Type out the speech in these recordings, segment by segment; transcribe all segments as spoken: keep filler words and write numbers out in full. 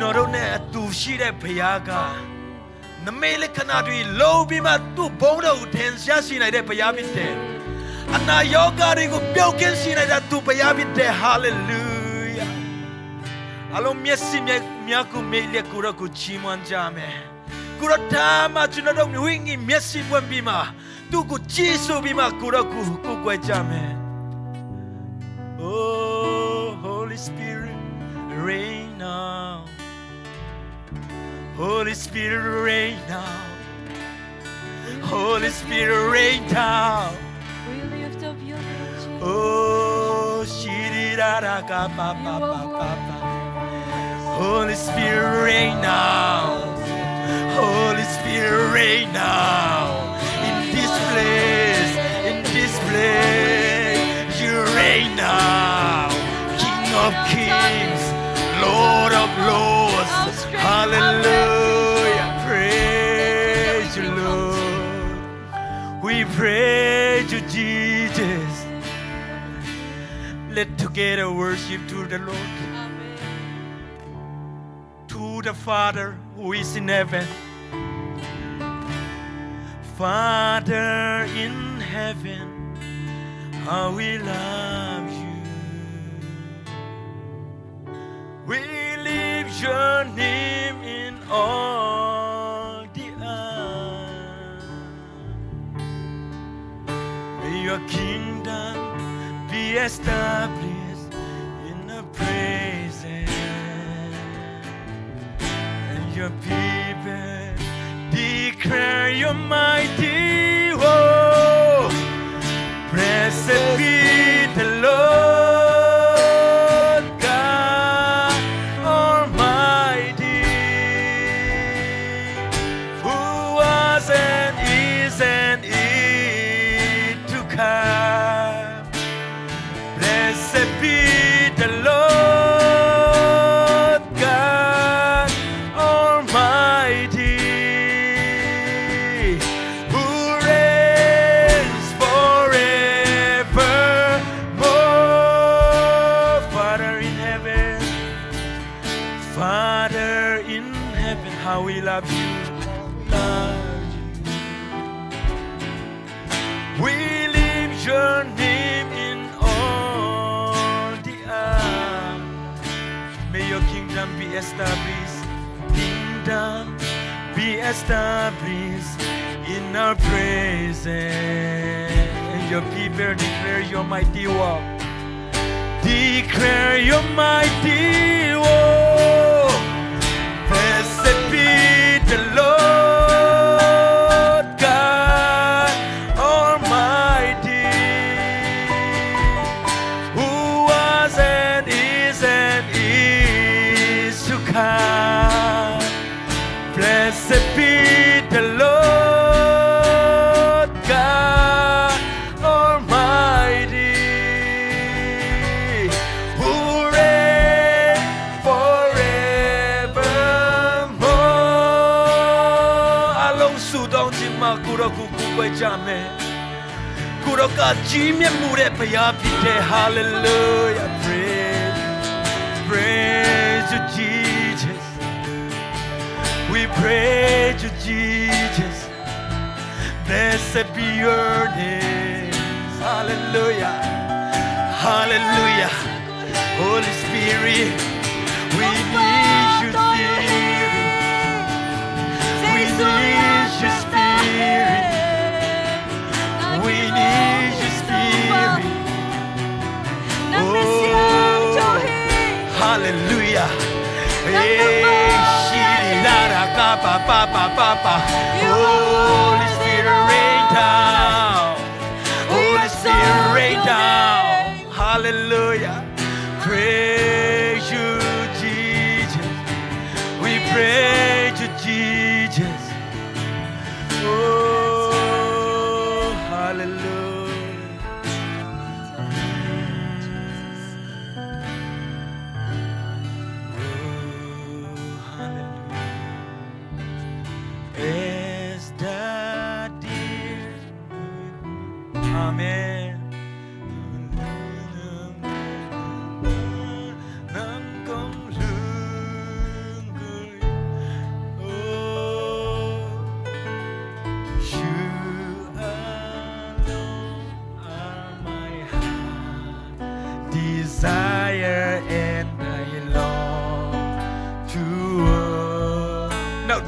ကျွန်တော်တို့နဲ့အတူရှိတဲ့ဘုရားက နမိတ်လက္ခဏာတွေလုံးပြီးမှ သူ့ဘုန်းတော်ကိုထင်ရှားစေနိုင်တဲ့ဘုရားဖြစ်တယ်။ အနာရောဂါတွေကိုပျောက်ကင်းစေနိုင်တဲ့သူဘုရားဖြစ်တယ်။ Hallelujah. အားလုံးမျက်စိမျက်များကိုမိတ်လျက်ကိုတော့ကိုချီးမွမ်းကြမယ်။ ကိုတော့ဒါမှကျွန်တော်တို့ဝိညာဉ်မျက်စိပွင့်ပြီးမှ သူ့ကိုကြည့်ဆိုပြီးမှကိုတော့ကိုကိုးကွယ်ကြမယ်။ Oh, Holy Spirit, reign now. Holy Spirit, reign now. Holy Spirit, reign now. We lift up your name, Jesus. Oh, shiri da da ka pa pa pa pa pa. Holy Spirit, reign now. Holy Spirit, reign now. In this place, in this place, you reign now. King of kings, Lord of lords. Hallelujah. Praise you, Lord. We praise you, Jesus. Let together worship to the Lord. To the Father who is in heaven. Father in heaven, how we love you. We lift your name in all the earth. May your kingdom be established in our praises. And your people declare your mighty work. Blessed be the Lord God Almighty, who was and is and is to come. Blessed be the Lord God Almighty, who reigns forevermore. Father in heaven, Father in heaven, how we love you, love you. We lift your name in all the earth. May your kingdom be established. Kingdom be established in our presence. And your people declare your mighty work. Declare your mighty work. Blessed be the Lord God Almighty, who was and is and is to come. Blessed be the Lord God Almighty, who reigns forevermore. အားလုံးဆုတောင်းခြင်းမှာ ကိုတော့ကိုကိုးကွယ်ကြမယ်။ ကိုတော့ကကြီးမြတ်မှုတဲ့ဘုရားဖြစ်တယ်။ Hallelujah. Praise, praise you, Jesus. We praise you, Jesus. Blessed be your name. Hallelujah. Hallelujah. Holy Spirit, we need you, Spirit. We need you, Spirit. We need you, Spirit. Oh, hallelujah. Hey, shiri da da ka pa pa pa pa pa. Holy Spirit, rain down. Holy Spirit, rain down. Hallelujah. Praise you, Jesus. We praise you, Jesus. Oh, hallelujah. Oh, hallelujah. Is that dear? Amen. Nang kong lung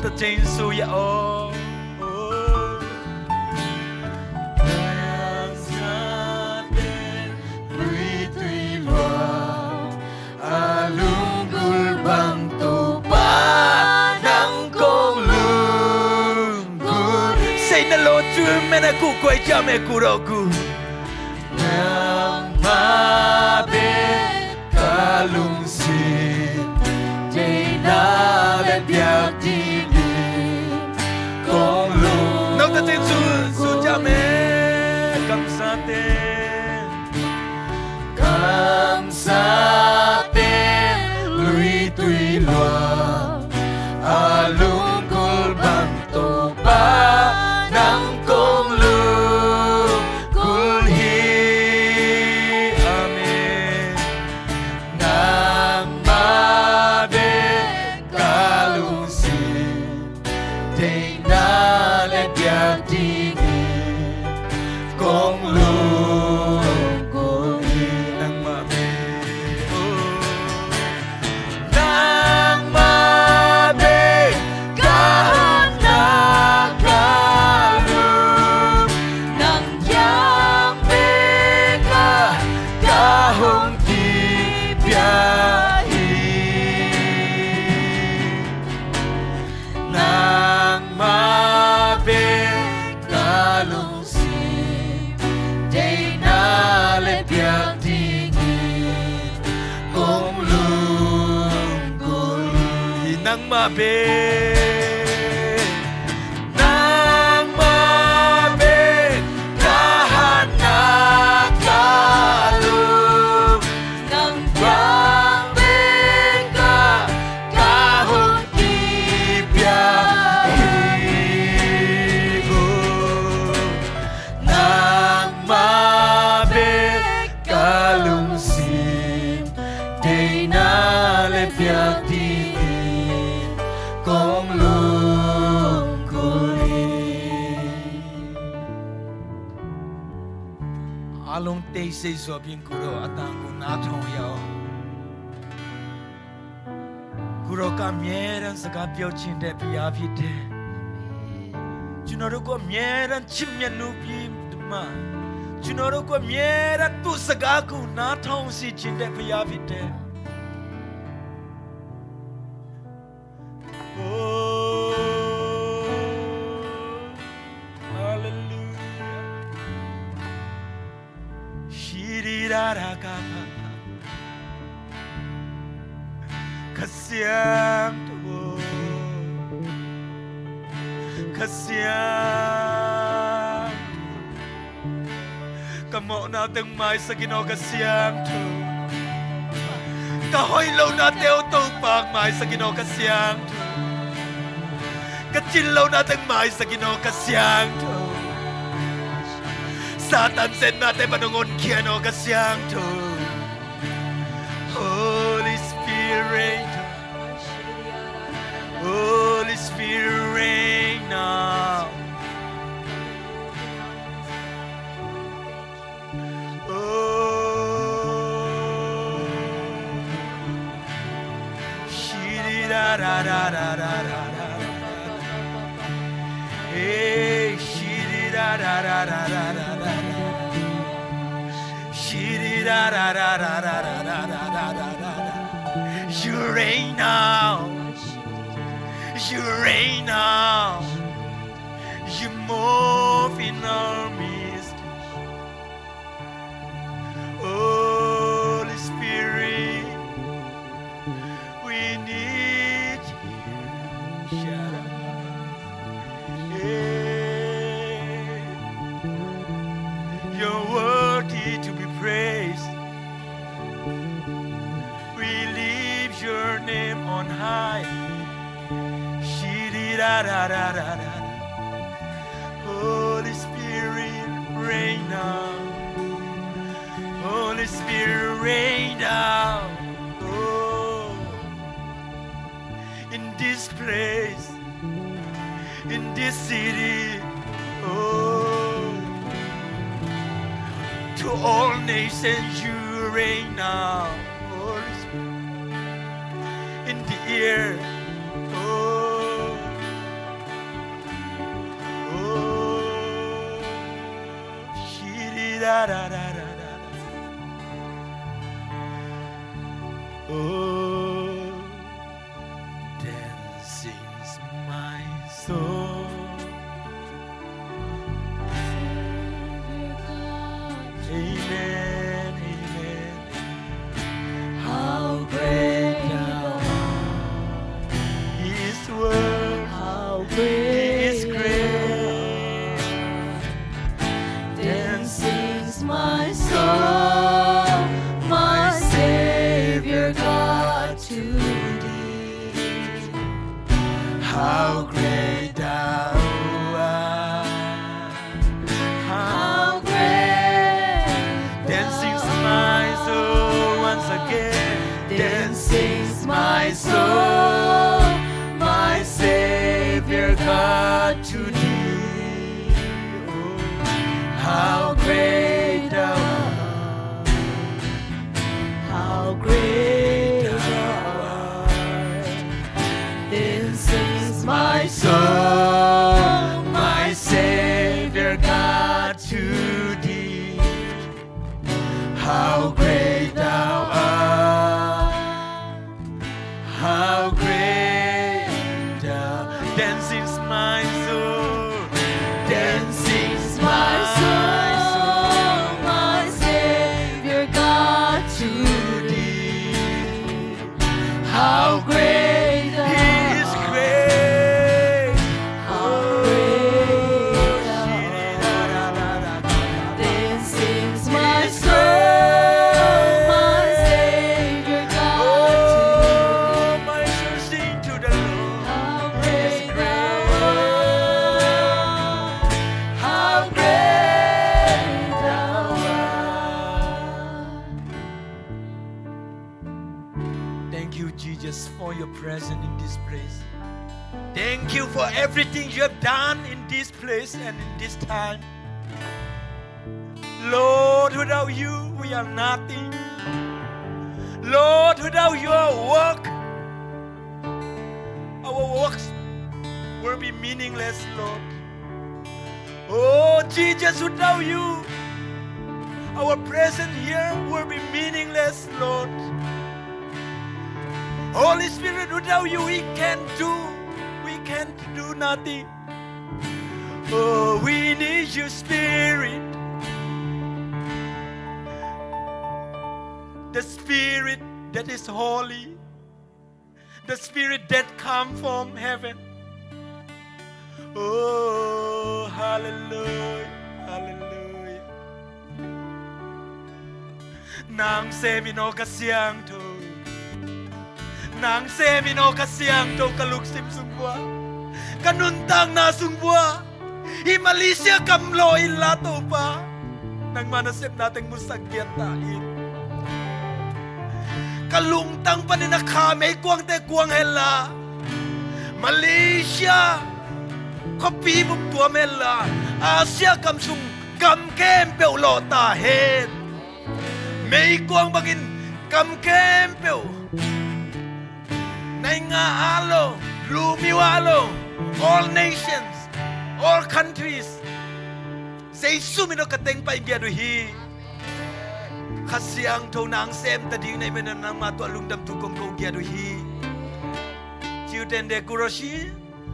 Tacing su ya aw. Nang sa ten lui tui lua a lunggulh bang Topa nang kong lunggulh hi. Sei na lo cu men a kuh kuai cia me kuh rawh kuh. Nangmah bek ka lungsim deihna le biak dingin kong lung. Nau ta cin su su cia me kamsa te. Kamsa te lui tui lua a lunggulh bang Topa nang kong lunggulh hi. Amen. Nangmah bek ka lungsim deihna le biak dingin kong lunggulh hi. Nangmah bek, nangmah bek ka hatna ka lum, nang kiang bek ah ka hong kipia hi. Nangmah bek ka lungsim deihna le biak dingin kong lunggulh hi. Nangmah bek, nangmah bek ka hatna ka lum, nang kiang bek ah ka hong kipia hi. Oh, nangmah bek ka lungsim deihna le biak dingin kong lunggulh hi. A lungte sei suapin kuh rawh a tang kuh na thong ya aw. Kuh rawh ka myeran saka pyo chin de pya phi de. Chuno ro ko myeran chim myan nu pi ma. Chuno ro ko myeran tu saka kuh na thong si chin de pya phi de. Oh, hallelujah. Shiri ra ra ka pa pa. Ka Siangtho, Ka Siangtho. Ka mawhna teng maisak in aw Ka Siangtho. Ka hoih lohna te aw Topa maisak in aw Ka Siangtho. Ka cin lohna teng maisak in aw Ka Siangtho. Satan zetna te pan hong honkhia in aw Ka Siangtho. Holy Spirit, Holy Spirit, reign now. Oh. Shiri da da da da da da da. Hey, shiri da da da da da da da. Shiri da da da da da da da da da da. You reign now. You reign now. You move in our midst. Holy Spirit, we need you. Shut up. Yeah. You're worthy to be praised. We lift your name on high. Shiri da da da da da. Holy Spirit, reign now. Holy Spirit, reign now. Oh, in this place, in this city, oh, to all nations you reign now, Holy Spirit. In the air, oh, da, da, da, da, da, da. Oh, then sings my soul. Amen, amen. How great thou art. His word, how great, He is great. Then sings my soul, my Savior God, to thee. How great thou art. How great. Then sings my soul once again. Then sings my soul, my Savior God, to thee. Oh, how great thou art. How great thou art. Then sings my soul, my Savior God, to thee. How great thou art. How great thou. Then sings my soul. Then sings my soul, my Savior God, to thee. How great thou. He is great. How great thou. Then sings my soul, my Savior God, to thee. Oh, my soul, sing to the Lord. How great thou art. How great thou art. Thank you, Jesus, for your presence in this place. Thank you for everything you have done in this place and in this time. Lord, without you, we are nothing. Lord, without your work, our works will be meaningless, Lord. Oh, Jesus, without you, our presence here will be meaningless, Lord. Holy Spirit, without you, we can't do, we can't do nothing. Oh, we need your Spirit. The Spirit that is holy. The Spirit that come from heaven. Oh, hallelujah, hallelujah. Nang sem in aw ka siangtho. Nang sem in aw ka siangtho, ka lungsim sung uah, ka nuntakna sung uah. Hih Malaysia kam law inla Topa, nangmah nasepna teng musak giat ta in. Ka lungtang panin a kha meikuangte kuang henla, Malaysia khuapi bup tuam henla, Asia gam sung gam khempeuh lawh ta hen. Meikuang bangin gam khempeuh, naingnga a lo, lumyo a lo, all nations, all countries, Jesu min tawh ka teng pai giat uh hi. Kha Siangtho nang sem ta ding na hih manin nangmah tawh lungdam thu kong ko giat uh hi. Ciu tende kuroshi.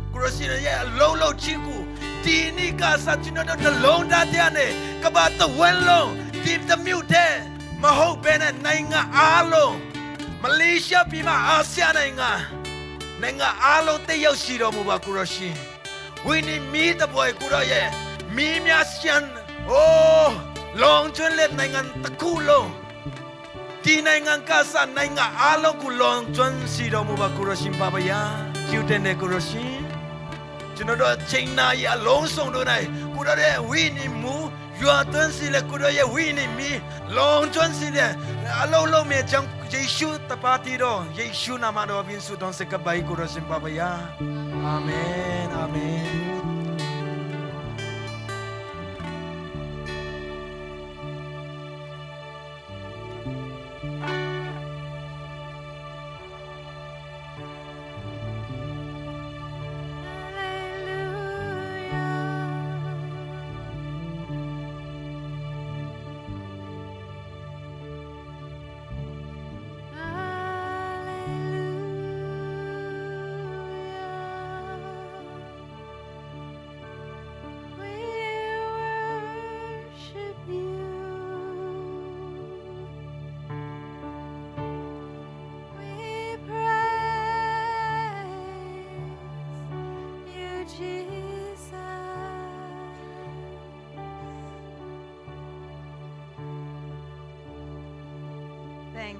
Kuroshi na ya lo lo ciku. Dini ka sa cina da da lo da tiane. Ka ba ta wen lo. Di ta miu te. Ma ho bene naingnga a lo. Malaysia pi ma Asia naingnga. Naingnga a lo te yau si do mu ba kuroshi. Wini mi ta buai kuroye. Mi mi Asian. Oh, long chun let naingngan ta ku lo. Ti naingngan ka sa naingnga a lo ku long chun si do mu ba kuroshi papa ya. Ciu tende kuroshi. Cuna do cheng na ya long song do nai. Kuroye wini mu. Yua tuan si le kuroye wini mi. Long tuan si le. A lo lo me jang Jesu tapa ti do. Jesu nama do bin su dong se ka bai kuroshi papa ya. Amen. Amen.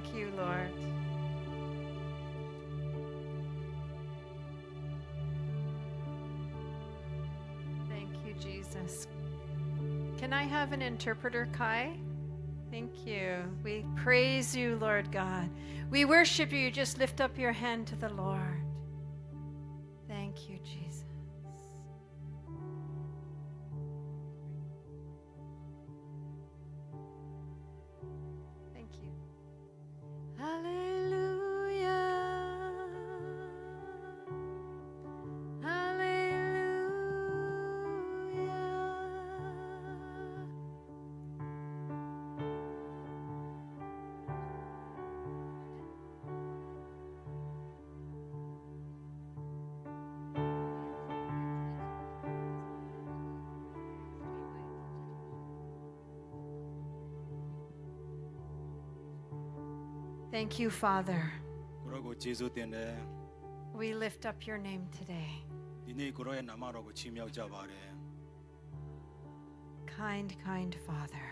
Thank you, Lord. Thank you, Jesus. Can I have an interpreter, Kai? Thank you. We praise you, Lord God. We worship you. Just lift up your hand to the Lord. Thank you, Jesus. Thank you. Hallelujah. Hallelujah. Thank you, Father. ကိုရော့ကိုကျေးဇူးတင်တယ်။ We lift up your name today. ဒီနေ့ကိုရော့ရဲ့နာမတော်ကိုချီးမြှောက်ကြပါတယ်။ Kind, kind Father.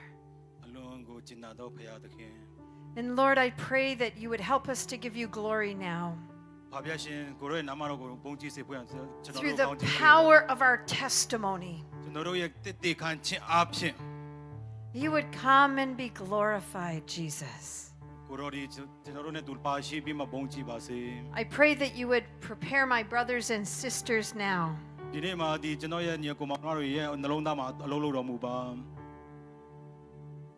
အလွန်ကိုကြင်နာသောဘုရားသခင်။ And Lord, I pray that you would help us to give you glory now. ဖခင်ရှင်ကိုရော့ရဲ့နာမတော်ကိုဘုန်းကြီးစေဖို့ရန်ကျွန်တော်တို့ Through the power of our testimony, ကျွန်တော်တို့ရဲ့သက်သေခံခြင်းအပြင် you would come and be glorified, Jesus. ကိုရော့ဒီကျွန်တော်တို့နဲ့တူပါရှိပြီးမှဘုန်းကြီးပါစေ။ I pray that you would prepare my brothers and sisters now. ဒီနေ့မှာဒီကျွန်တော်ရဲ့ညီအစ်ကိုမောင်နှမတို့ရဲ့နှလုံးသားမှာအလုပ်လုပ်တော်မူပါ။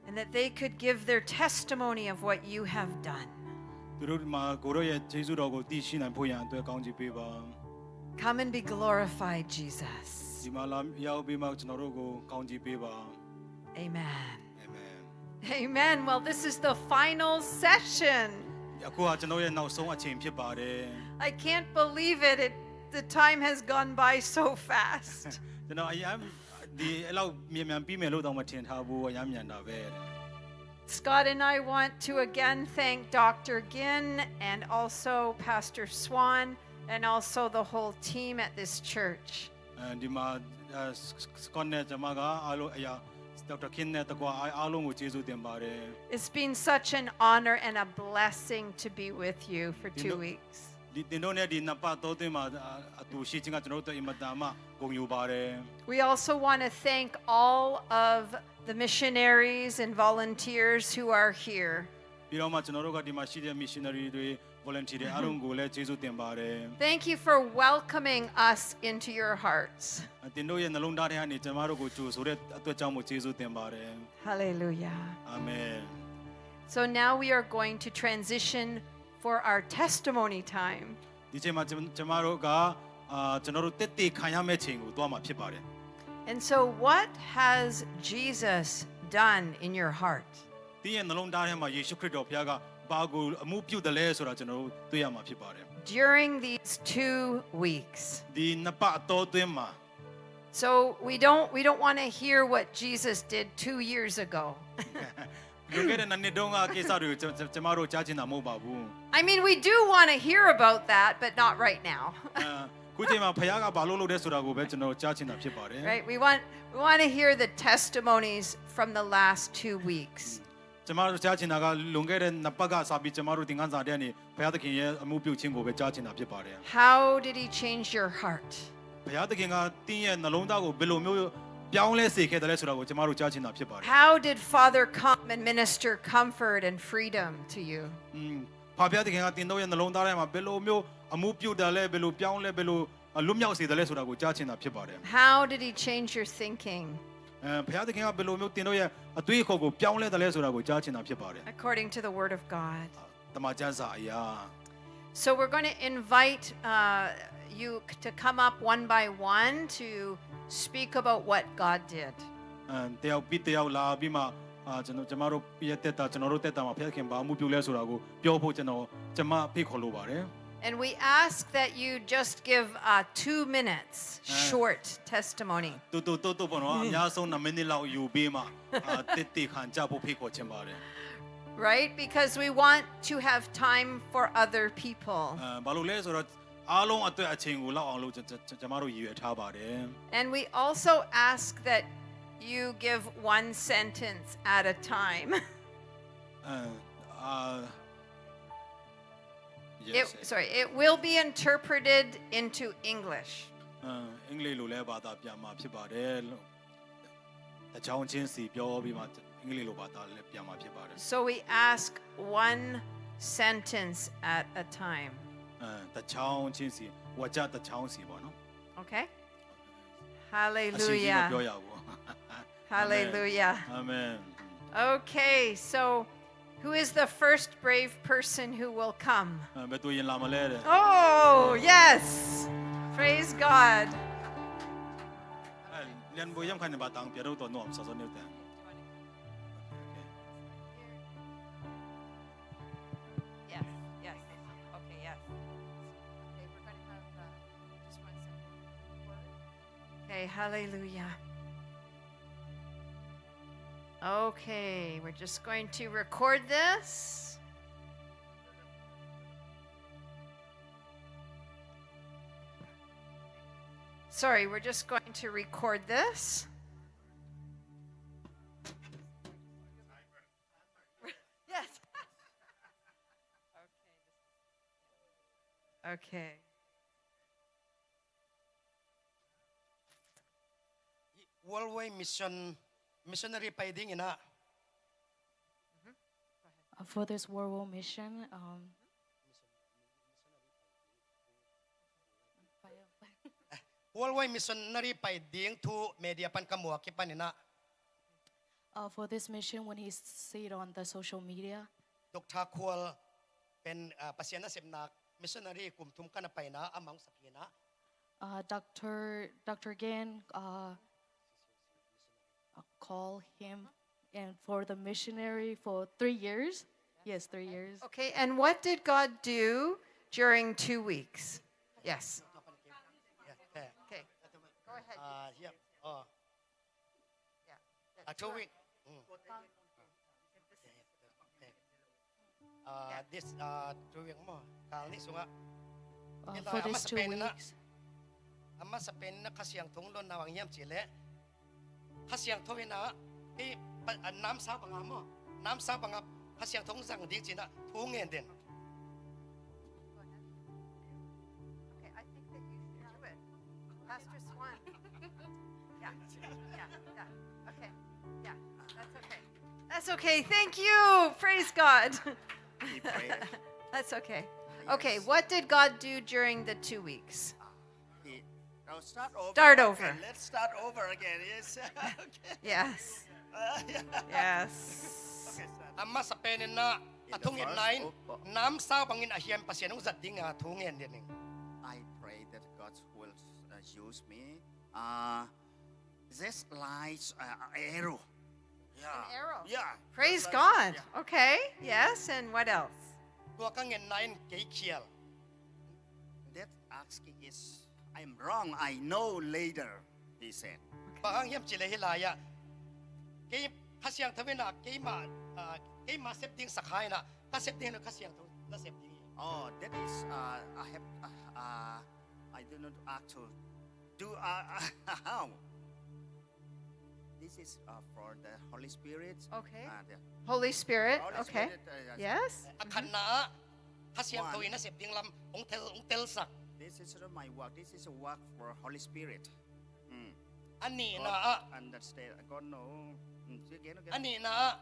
And that they could give their testimony of what you have done. သူတို့မှာကိုရော့ရဲ့ကျေးဇူးတော်ကိုသိရှိနိုင်ဖို့ရန်အတွက်ကောင်းချီးပေးပါ။ Come and be glorified, Jesus. ဒီမှာလာရောက်ပြီးမှကျွန်တော်တို့ကိုကောင်းချီးပေးပါ။ Amen. Amen. Amen. Well, this is the final session. အခုကကျွန်တော်ရဲ့နောက်ဆုံးအချိန်ဖြစ်ပါတယ်။ I can't believe it. It, the time has gone by so fast. ကျွန်တော်အရမ်း ဒီအဲ့လောက်မြန်မြန်ပြီးမယ်လို့တောင်မထင်ထားဘူး။ အရမ်းမြန်တာပဲ။ Scott and I want to again thank Doctor Ginn and also Pastor Swan and also the whole team at this church. အဲဒီမှာအဲ Scott နဲ့ကျွန်မကအားလုံးအရာ Doctor Ginn နဲ့တကွာအားအားလုံးကိုကျေးဇူးတင်ပါတယ်။ It's been such an honor and a blessing to be with you for two weeks. ဒီသင်တို့နဲ့ဒီနှစ်ပတ်အတောအတွင်းမှာအအတူရှိခြင်းကကျွန်တော်တို့အတွက်အင်မတန်မှဂုဏ်ယူပါတယ်။ We also want to thank all of the missionaries and volunteers who are here. ပြီးတော့မှကျွန်တော်တို့ကဒီမှာရှိတဲ့ missionary တွေ volunteer တွေအားလုံးကိုလည်းကျေးဇူးတင်ပါတယ်။ Thank you for welcoming us into your hearts. သင်တို့ရဲ့နှလုံးသားထဲကနေကျွန်တော်တို့ကိုကြိုဆိုတဲ့အတွက်ကြောင့်မို့ကျေးဇူးတင်ပါတယ်။ Hallelujah. Amen. So now we are going to transition for our testimony time. ဒီချိန်မှာကျွန်ကျွန်မတို့ကအာကျွန်တော်တို့သက်သေခံရမယ့်ချိန်ကိုသွားမှာဖြစ်ပါတယ်။ And so, what has Jesus done in your heart? သင်ရဲ့နှလုံးသားထဲမှာယေရှုခရစ်တော်ဘုရားကဘာကိုအမှုပြုတယ်လဲဆိုတာကျွန်တော်တို့တွေ့ရမှာဖြစ်ပါတယ်။ During these two weeks. ဒီနှစ်ပတ်အတောအတွင်းမှာ So we don't, we don't want to hear what Jesus did two years ago. လွန်ခဲ့တဲ့နှစ်နှစ်တုန်းကကိစ္စတွေကိုကျွန်ကျွန်မတို့ကြားချင်တာမဟုတ်ပါဘူး။ I mean, we do want to hear about that, but not right now. အဲအခုချိန်မှာဘုရားကဘာလို့လုပ်တယ်ဆိုတာကိုပဲကျွန်တော်ကြားချင်တာဖြစ်ပါတယ်။ Right? We want, we want to hear the testimonies from the last two weeks. ကျွန်မတို့ကြားချင်တာကလွန်ခဲ့တဲ့နှစ်ပတ်ကစပြီးကျွန်မတို့သင်ခန်းစာထဲကနေဘုရားသခင်ရဲ့အမှုပြုခြင်းကိုပဲကြားချင်တာဖြစ်ပါတယ်။ How did he change your heart? ဘုရားသခင်ကသင်ရဲ့နှလုံးသားကိုဘယ်လိုမျိုးပြောင်းလဲစေခဲ့တယ်လဲဆိုတာကိုကျွန်မတို့ကြားချင်တာဖြစ်ပါတယ်။ How did Father come and minister comfort and freedom to you? อืมဖခင်ဘုရားသခင်ကသင်တို့ရဲ့နှလုံးသားထဲမှာဘယ်လိုမျိုးအမှုပြုတာလဲ၊ ဘယ်လိုပြောင်းလဲ၊ ဘယ်လိုလွတ်မြောက်စေတယ်လဲဆိုတာကိုကြားချင်တာဖြစ်ပါတယ်။ How did he change your thinking? အဲဘုရားသခင်ကဘယ်လိုမျိုးသင်တို့ရဲ့အတွေးအခေါ်ကိုပြောင်းလဲတယ်လဲဆိုတာကိုကြားချင်တာဖြစ်ပါတယ်။ According to the Word of God. တမန်ကျမ်းစာအရာ။ So we're going to invite uh, you to come up one by one to speak about what God did. အဲတယောက်ပြီးတယောက်လာပြီးမှအာကျွန်တော်ကျွန်မတို့ရဲ့သက်တာကျွန်တော်တို့သက်တာမှာဘုရားခင်ဘာမှုပြုလဲဆိုတာကိုပြောဖို့ကျွန်တော်ကျွန်မဖိတ်ခေါ်လိုပါတယ်။ And we ask that you just give uh, two minutes short testimony. တူတူတူတူပေါ့နော်အများဆုံးနှစ်မိနစ်လောက်ယူပြီးမှအာတည်တည်ခံကြဖို့ဖိတ်ခေါ်ချင်ပါတယ်။ Right? Because we want to have time for other people. အဲဘာလို့လဲဆိုတော့အားလုံးအတွက်အချိန်ကိုလောက်အောင်လို့ကျွန်ကျွန်ကျွန်မတို့ရည်ရွယ်ထားပါတယ်။ And we also ask that you give one sentence at a time. အဲအာ Yes, it, yes. Sorry, it will be interpreted into English. အင်း၊ အင်္ဂလိပ်လိုလည်း ဘာသာပြန်မှာဖြစ်ပါတယ်လို့၊ တစ်ကြောင်းချင်းစီ ပြောပြီးမှ အင်္ဂလိပ်လို ဘာသာလည်း ပြန်မှာဖြစ်ပါတယ်။ So we ask one sentence at a time. အင်း၊ တစ်ကြောင်းချင်းစီ၊ ဝါကျတစ်ကြောင်းစီပေါ့နော်။ Okay? Hallelujah. အဆင်ကြီးတော့ ပြောရဘူး။ Hallelujah. Amen. Okay, so who is the first brave person who will come? အဲ၊ ဘယ်သူ ရင်လာမလဲတဲ့။ Oh, yes. Praise God. အဲ၊ လျံဘိယမ်ခါန့ၣ် ဘာတၢ်ပျဲတော့ တော့ နော် ဆစော နေတယ်။ Yes, yes. Okay, yes. Okay, we're gonna have, uh, just one second. Okay, hallelujah. Okay, we're just going to record this. Sorry, we're just going to record this. Yes. Okay. Worldwide Mission, missionary pai dingin ah. Uh, for this Worldwide Mission, um, Worldwide Missionary pai ding thu media pan ka mu a kipanin ah. Uh, for this mission, when he see it on the social media. Doctor Khual pen, uh, Pasian nasepna missionary kum thum ka na paina a mang sapina. Uh, Doctor, Doctor Gen, uh, uh, call him and for the missionary for three years. Yes, three years. Okay, and what did God do during two weeks? Yes. Okay. Go ahead. Uh, yeah. Oh. Yeah. Uh, two week. Mm. Uh, this, uh, two week maw. Kal nih sungah. Uh, for these two weeks. A masa pen in ah Kha Siangtho hong don na bang hiam cih leh, Kha Siangtho in ah, kei pa, ah, namsau bangah maw, namsau bangah Kha Siangtho hong zang ding ci-in ah thu ngen den. Okay, I think that you should do it. Pastor Swan. Yeah, yeah, yeah. Okay, yeah, that's okay. That's okay. Thank you. Praise God. He prayed. That's okay. Yes. Okay, what did God do during the two weeks? He, now start over. Start over. Okay, let's start over again. Yes. Okay. Yes. Uh, yeah. Yes. Okay, start. A masa pen in ah, a thungetna in, namsau bangin a hiam Pasian hong zat ding a thu ngen den ing. I pray that God will, uh, use me. Uh, just like, uh, arrow. Yeah. An arrow. Yeah. Praise God. Yeah. Okay. Yes, and what else? Tua ka ngenna in kei khial. That asking is, I'm wrong. I know later, he said. Bang hang hiam cih leh hih lai-ah, kei Kha Siangtho in ah, keima, ah, keima sep ding sakha in ah, ka sep ding in ah Kha Siangtho na sep ding hi. Oh, that is, uh, I have, uh, uh, I do not ask to do, uh, how? This is, uh, for the Holy Spirit. Okay. Uh, the Holy Spirit. Holy Spirit, uh, yes. Yes. A khatna ah Kha Siangtho in a sep ding lam hong tel, hong telsak. This is not my work. This is a work for Holy Spirit. Mm. A nihna ah. God understand. God know. Mm, again, again. A nihna ah,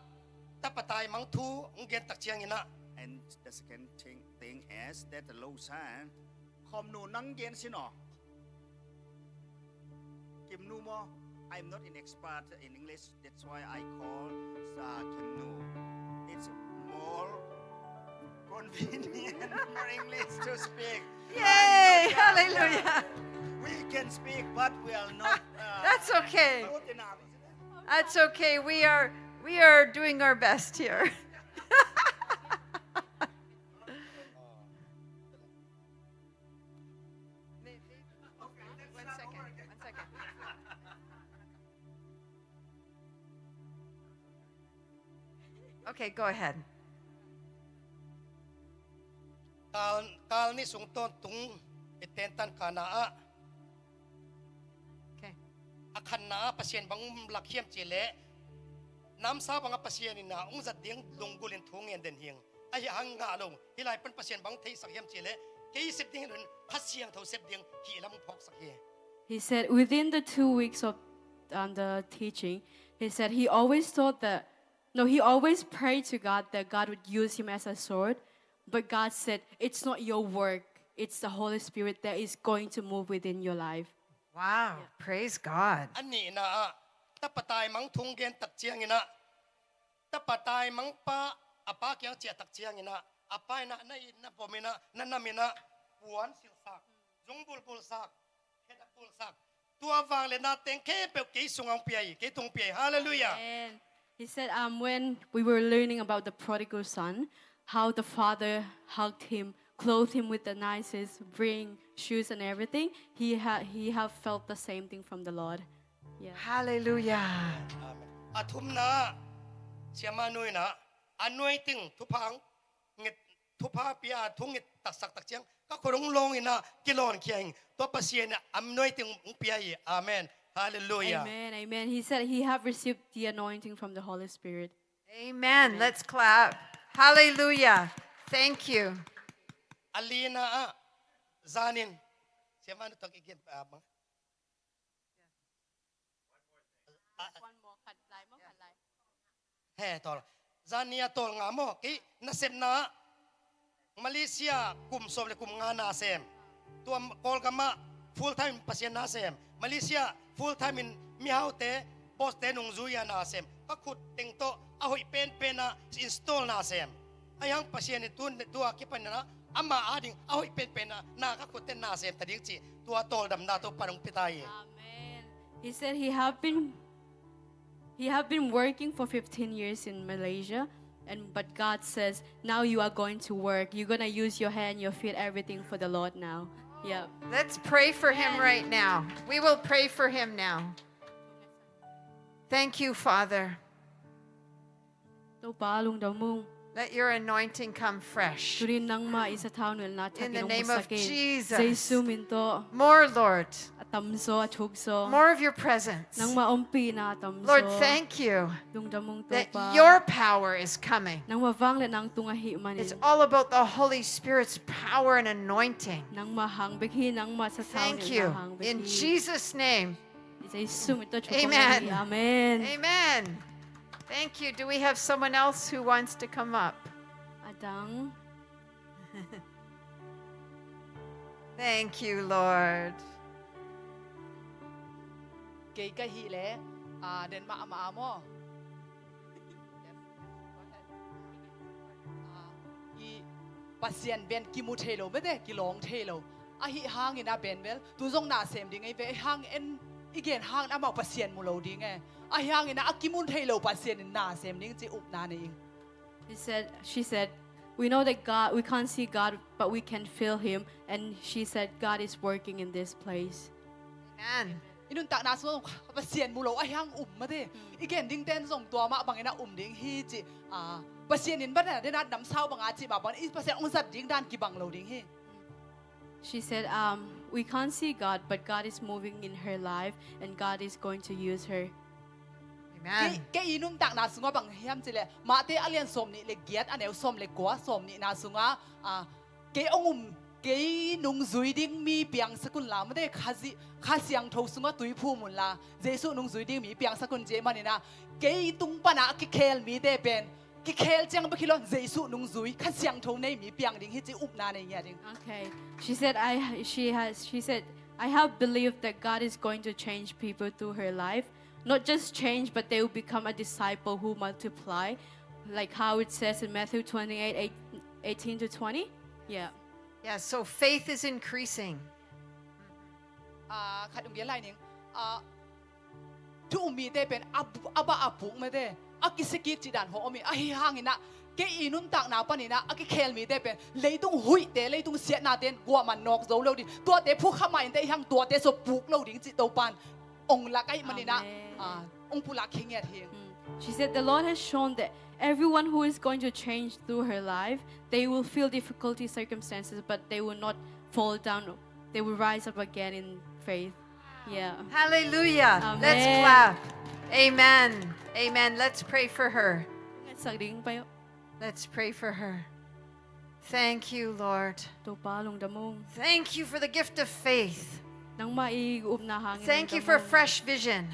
tapa taimang thu hong gen tak ciangin ah. And the second thing, thing is that the Losang, Khomnu nang gen sin aw. Kimnu maw? I'm not an expert in English. That's why I call, uh, Kimnu. It's more convenient for English to speak. Yay! Hallelujah. We can speak, but we are not, uh, That's okay. Good enough, isn't it? That's okay. We are, we are doing our best here. One second, one second. Okay, go ahead. Kal, kal nih sung tawntung i tentan kana ah. Okay. A khatna ah Pasian bang um lak hiam cih leh, namsau bangah Pasian in ah hong zat ding lunggulh in thu ngen den hing. Ahi hang ngah lo. Hih lai pan Pasian bang theisak hiam cih leh, kei sep ding hi lo in, Kha Siangtho sep ding hih lam phawksak hi. He said within the two weeks of, um, the teaching, he said he always thought that, no, he always prayed to God that God would use him as a sword, but God said, "It's not your work, it's the Holy Spirit that is going to move within your life." Wow, praise God. A nihna ah, tapa taimang thu gen tak ciangin ah, tapa taimang pa a pa kiang ciah tak ciangin ah, a pa in ah na it na pom in ah, na nam in ah, puan silhsak, zung bulbulsak, khedak bulsak, tua vangliatna teng khempeuh kei sungah hong pia hi, kei tung pia hi. Hallelujah. And he said, um, when we were learning about the prodigal son, how the father hugged him, clothed him with the nicest ring, shoes and everything, he ha-, he have felt the same thing from the Lord. Yeah. Hallelujah. Amen. A thumna, Siamah Nu in ah, anointing, thupha hong nget, thupha pia, thu nget taksak tak ciang, ka khut hong lawng in ah, kilawn khia ing. Tua Pasian in ah, anointing hong pia hi. Amen. Hallelujah. Amen, amen. He said he have received the anointing from the Holy Spirit. Amen. Amen. Let's clap. Hallelujah. Thank you. A lina ah, Zanin. Siamah Nu tok again, ah, bang. One more, khat lai maw, khat lai. He, tawl. Zan nih a tawl nga maw, kei nasepna, Malaysia kum sawm le kum nga na sem. Tua Kawlgam ah full time Pasian na sem. Malaysia full time in mihaute, boss te nungzui a na sem. Ka khut teng tawh a hoih penpen ah install na sem. Ahi hang Pasian in tu, tua kipan in ah, ama ading a hoih penpen ah na ka khut teng na sem ta ding cih, tua tawldamna Topa'n hong pia ta hi. Amen. He said he have been, he have been working for fifteen years in Malaysia, and, but God says, "Now you are going to work. You're gonna use your hand, your feet, everything for the Lord now." Yeah. Let's pray for him right now. We will pray for him now. Thank you, Father. Topa, lungdam ung. Let your anointing come fresh. Tuni nangmah i sathau nuihna thakin hong musak in. In the name of Jesus. Jesu min tawh. More, Lord. A tamzaw, a thukzaw. More of your presence. Nangmah ompihna a tamzaw. Lord, thank you. Lungdam ung, Topa. That your power is coming. Nangmah vangliatna nang tung ahih manin. It's all about the Holy Spirit's power and anointing. Nangmah hang bek hi, nangmah sathau nuihna hang bek hi. Thank you. In Jesus' name. Jesu min tawh thupha hi. Amen. Amen. Amen. Thank you. Do we have someone else who wants to come up? A dang. Thank you, Lord. Kei ka hih leh, ah, den mahmah a maw. Ah, i Pasian pen kimu thei lo mete, kilawng thei lo. Ahi hangin a pen bel, tu zong na sem ding ei ve, ahi hangin i gen hangin amau Pasian mu lo ding e. Ahi hangin a kimu thei lo Pasian in na sem ding ci upna nei ing. He said, she said, "We know that God, we can't see God, but we can feel him." And she said, "God is working in this place." Amen. I nuntakna sung Pasian mu lo ahi hang um mate. Hmm. I gen ding ten zong tua mah bangin a um ding hi ci. Ah, Pasian in bana dena namsau banga ci mah bangin i Pasian hong zat ding dan kibang lo ding hi. She said, um, "We can't see God, but God is moving in her life, and God is going to use her." Amen. Kei, kei i nuntakna sungah bang hiam cileh, Mate a lian sawm nih le giat, a neu sawm le kua, sawm nihna sungah, ah, kei hong um, kei nungzui ding mi piangsak un la, mate Kha, Kha Siangtho sungah tui phum un la, Jesu nungzui ding mi piangsak un, ci ahih manin ah, kei tung panah a kikhel mite pen, kikhel ciang bek hi lo, Jesu nungzui, Kha Siangtho nei mi piang ding hi ci upna nei ngiat ding. Okay. She said, I, she has, she said, "I have believed that God is going to change people through her life. Not just change, but they will become a disciple who multiply." Like how it says in Matthew twenty-eight, eight, eighteen to twenty. Yeah. Yeah, so faith is increasing. Ah, khat ung gen lai ning. Ah, thu um mite pen a, a bah a puk mate, a kisia kik cih dan hong om hi. Ahi hangin ah, kei i nuntakna panin ah, a kikhel mite pen leitung huihte, leitung siatnate in guah man nawk zo lo ding. Tuate phukha mah inteh, ahi hang tuate sung puk lo ding cih Topa'n ong lak ahih manin ah, Amen. Ah, ong pulak khin ngiat hi. Mm. She said, "The Lord has shown that everyone who is going to change through her life, they will feel difficulty circumstances, but they will not fall down. They will rise up again in faith." Yeah. Hallelujah. Amen. Let's clap. Amen. Amen. Let's pray for her. Let's pray for her. Thank you, Lord. Topa, lungdam ung. Thank you for the gift of faith. Nangmah i upna hangin lungdam ung. Thank you for fresh vision.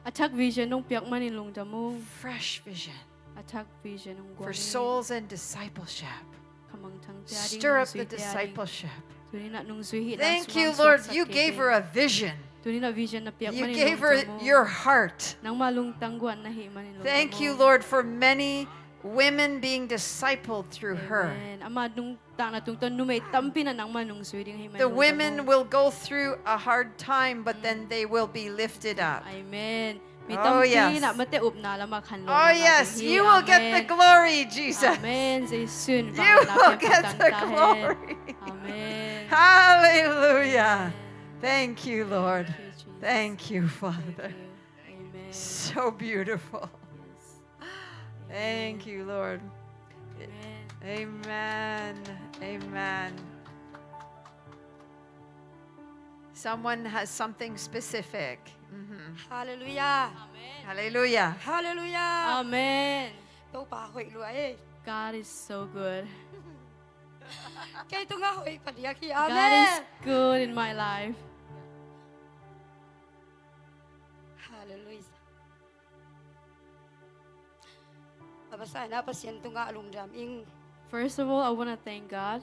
A thak vision nong piak manin lungdam ung. Fresh vision. A thak vision hong guang in. For souls and discipleship. Khamangthangte a ding, nungzuite a ding. Stir up the discipleship. Tuni-in ah nungzui hihna suang suaksak thei. Thank you, Lord. You gave her a vision. Tuni-in ah vision na piak manin lungdam ung. You gave her your heart. Nangmah lungtang guan na hih manin lungdam ung. Thank you, Lord, for many women being discipled through her. Amen. Ama nungtakna tungtawn numei tampi in ah nangmah nungzui ding ahih manin lungdam ung. The women will go through a hard time, but then they will be lifted up. Amen. Mi tampi in ah mate upna lamah khanlawhna ngah ding hi. Oh, yes. Amen. You will get the glory, Jesus. Amen. Jesu in vangliatna piak tangtak hen. You will get the glory. Amen. Hallelujah. Amen. Thank you, Lord. Thank you, Jesus. Thank you, Father. Thank you. Amen. So beautiful. Yes. Thank you, Lord. Amen. Amen. Amen. Someone has something specific. Mhm. Hallelujah. Amen. Hallelujah. Hallelujah. Amen. Topa hoih lua e. God is so good. Kei tungah hoih padiak hi. Amen. God is good in my life. Hallelujah. A masa in ah Pasian tungah lungdam ing. First of all, I wanna thank God.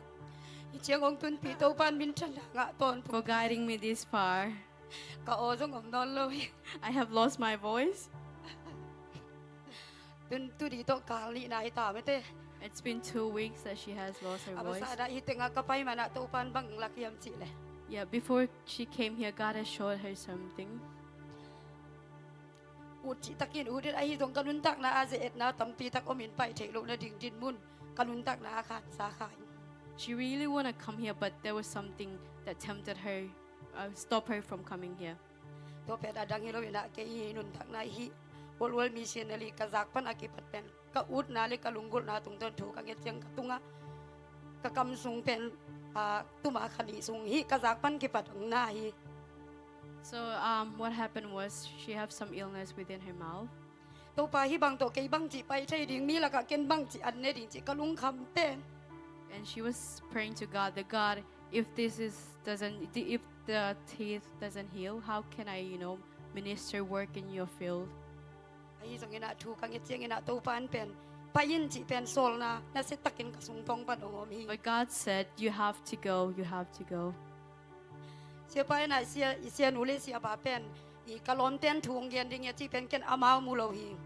Hih ciang hong tunpih Topa'n minthanna ngah tawntung. For guiding me this far. Ka aw zong om nawn lo hi. I have lost my voice. Tun tu di tawh kal nihna hi ta mate. It's been two weeks that she has lost her voice. A masa in ah hih tengah ka pai man ah Topa'n bang lak hiam cih leh. Yeah, before she came here, God has showed her something. Ut cihtakin ut in, ahi zong ka nuntakna ah ze-etna tampi tak om in, pai theih loh nading dinmun ka nuntakna ah khansa kha in. She really wanna come here, but there was something that tempted her, uh, stop her from coming here. Tua pen a dang hi lo in ah, kei hih nuntakna hih World War Missionary ka zak pan a kipat pen ka utna le ka lunggulhna tungtawn thu ka nget ciang ka tungah ka kam sung pen, ah, tuma kha nih sung hih ka zak pan kipat hong na hi. So, um, what happened was she have some illness within her mouth. Topa, hih bang tawh kei bangci pai thei ding, mi lakah ken bangci an ne ding cih ka lungkham pen. And she was praying to God, the God, if this is, doesn't, if the teeth doesn't heal, how can I, you know, minister work in your field? Ahi zongin ah thu ka nget ciangin ah Topa'n pen pai in cih pen sawlna nasia takin ka sung tawng pan hong om hi. But God said, "You have to go, you have to go." Siapa in ah sia, i sianu le siapa pen i ka lawmte'n thu hong gen ding hi a cih pen ken amau mu lo hi.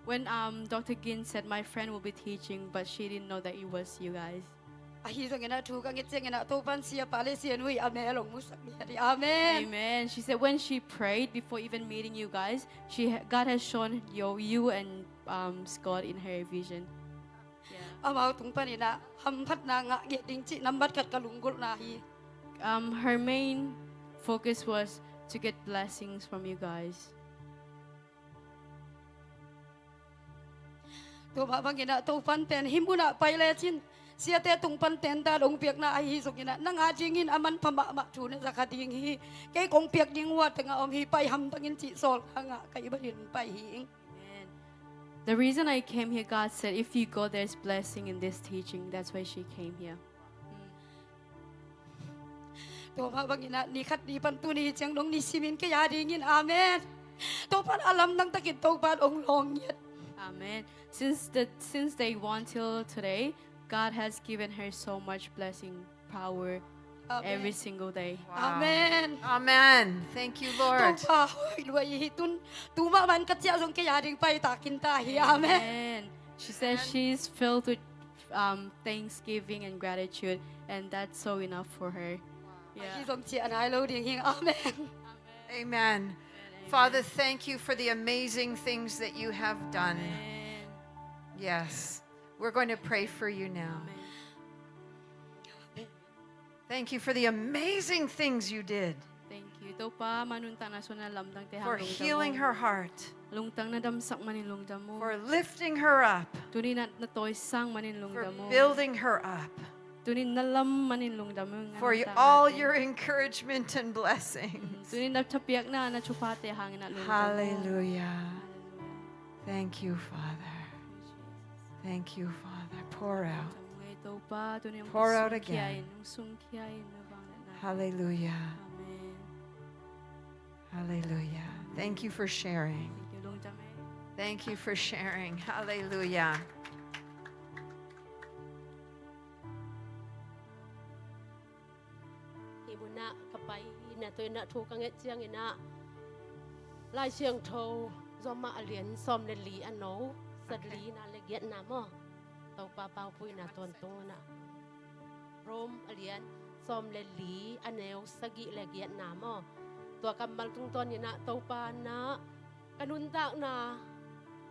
When, um, Doctor Gin said, "My friend will be teaching," but she didn't know that it was you guys. Ahi zongin ah thu ka nget ciangin ah Topa'n siapa le sianu i a mel hong musak hi. Amen. Amen. She said when she prayed before even meeting you guys, she ha-, God has shown you, you and, um, Scott in her vision. Yeah. Amau tung panin ah hamphatna ngah ngiat ding cih nambat khat ka lunggulhna hi. Um, her main focus was to get blessings from you guys. Tua mah bangin ah Topa'n pen hih munah pai lecin siate tung pan tenda hong piakna ahi zongin ah nang a dingin a manpha mahmah thu na za kha ding hi. Kei kong piak ding uh a tengah om hi, pai hamtang in cih sawlna ngah ka hih manin pai hi. Amen. The reason I came here, God said, "If you go, there's blessing in this teaching." That's why she came here. Tua mah bangin ah ni khat ni pan tuni ciang dong ni simin kei a dingin, amen. Topa'n a lamdang takin Topa'n hong lawng ngiat. Amen. Since the, since day one till today, God has given her so much blessing, power, every single day. Amen. Wow. Amen. Amen. Thank you, Lord. Topa hoih lua hi. Tun, tu mah man ka ciah zong kei a ding pai takin ta hi. Amen. Amen. She says she's filled with um, thanksgiving and gratitude, and that's so enough for her. Yeah. Ahi zong ciah nai lo ding hi. Amen. Amen. Amen. Father, thank you for the amazing things that you have done. Amen. Yes. We're going to pray for you now. Amen. Thank you for the amazing things you did. Thank you. Topa, ama nuntakna suahna lamdangte hang lungdam ung. For healing her heart. Lungtang na damsak manin lungdam ung. For lifting her up. Tuni na, na tawisang manin lungdam ung. For building her up. Tuni na lam manin lungdam ung. For all your encouragement and blessings. Mm, tuni na thapiakna, na thuphate hangin ah lungdam ung. Hallelujah. Hallelujah. Thank you, Father. Thank you, Jesus. Thank you, Father. Pour out. Topa, tuni hong Pour out sungkhia again. In, hong sungkhia in, no bang na. Hallelujah. Amen. Hallelujah. Thank you for sharing. Thank you, Lungdam ei. Thank you for sharing. Hallelujah. Hih munah ka pai na, tua inah thu ka nget cianginah Lai Siangtho Rom a lian sawm le li a no, sawm le li na le giatna maw? Topa paupuina tawntung inah Rom a lian sawm le li a neu sagih le giatna maw? Tua kammal tungtawn inah Topa na ka nuntakna,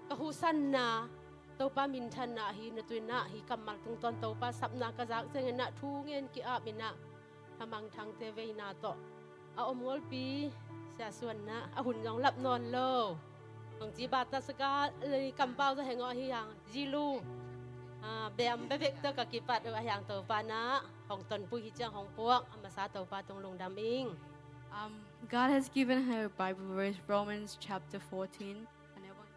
ka huhsanna, Topa minthanna ahi na, tua inah hih kammal tungtawn Topa sapna ka zak cianginah thu ngen ki-ap inah a mangthangte veina tawh a om ngolpi Sia Suan na a hun zong lap nawn lo. Hong ci bata saka lei kampau za hengawh ahi hang zilu. Ah, beam bebek tawh ka kipat uh ahi hang Topa na hong tonpui hi ciang hong puak a masa Topa tung lungdam ing. Um, God has given her Bible verse, Romans chapter fourteen, and I want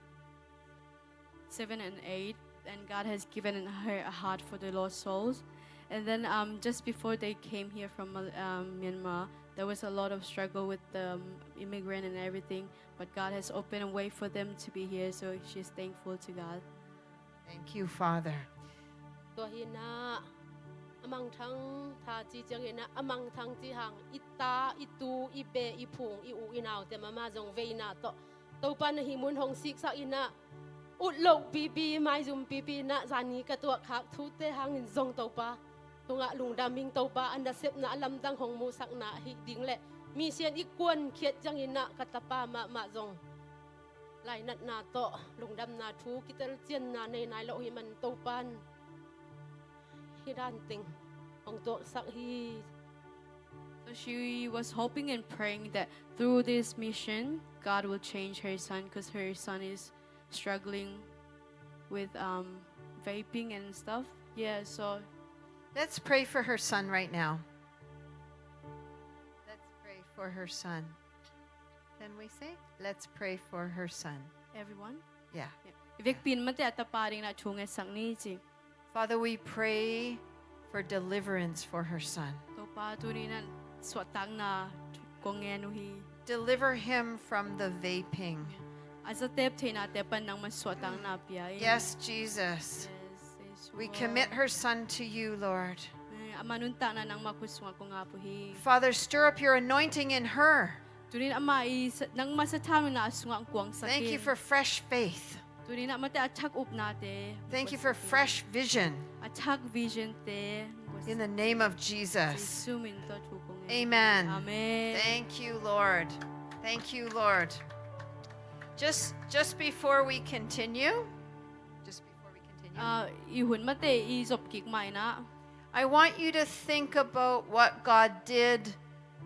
seven and eight, and God has given her a heart for the lost souls. And then, um, just before they came here from Mal-, um, Myanmar, there was a lot of struggle with the, um, immigrant and everything, but God has opened a way for them to be here, so she's thankful to God. Thank you, Father. Tua hi inah a mangthang tha ci cianginah a mangthang ci hang i ta, i tu, i pe, i phung, i u, i naute mahmah zong veina tawh Topa na hih mun hong siksak inah ut loh pipi, maizum pipi inah zani ka tuahkhak thute hangin zong Topa tungah lungdam ing. Topa a nasepna a lamdang hong muhsakna ahi ding le misian i kuankhiat cianginah ka tapa mahmah zong lainatna tawh lungdamna thu kitelcianna nei nai lo ahih man Topa in hih dan teng hong tuaksak hi. So she was hoping and praying that through this mission, God will change her son, 'cause her son is struggling with, um, vaping and stuff. Yeah, so let's pray for her son right now. Let's pray for her son. Can we say, "Let's pray for her son"? Everyone? Yeah. Yeah. I vekpi in mate a tapa dingin a thu ngetsak ni ci. Father, we pray for deliverance for her son. Topa, tuni in a suahtakna kong ngen uh hi. Deliver him from the vaping. A zatep theihnate pan nangma suahtakna pia in. Yes, Jesus. Yes, Jesu. We commit her son to you, Lord. Eh, ama nuntakna nangma khut sungah kong ap uh hi. Father, stir up your anointing in her. Tuni in amah i sa-, nangma sathau in a sungah kuangsak in. Thank you for fresh faith. Tuni in amate a thak upnate. Thank you for fresh vision. A thak vision te. In the name of Jesus. Jesu min tawh thu kong ngen. Amen. Amen. Thank you, Lord. Thank you, Lord. Just, just before we continue, just before we continue, ah, i hun mate i zop kik mah in a, I want you to think about what God did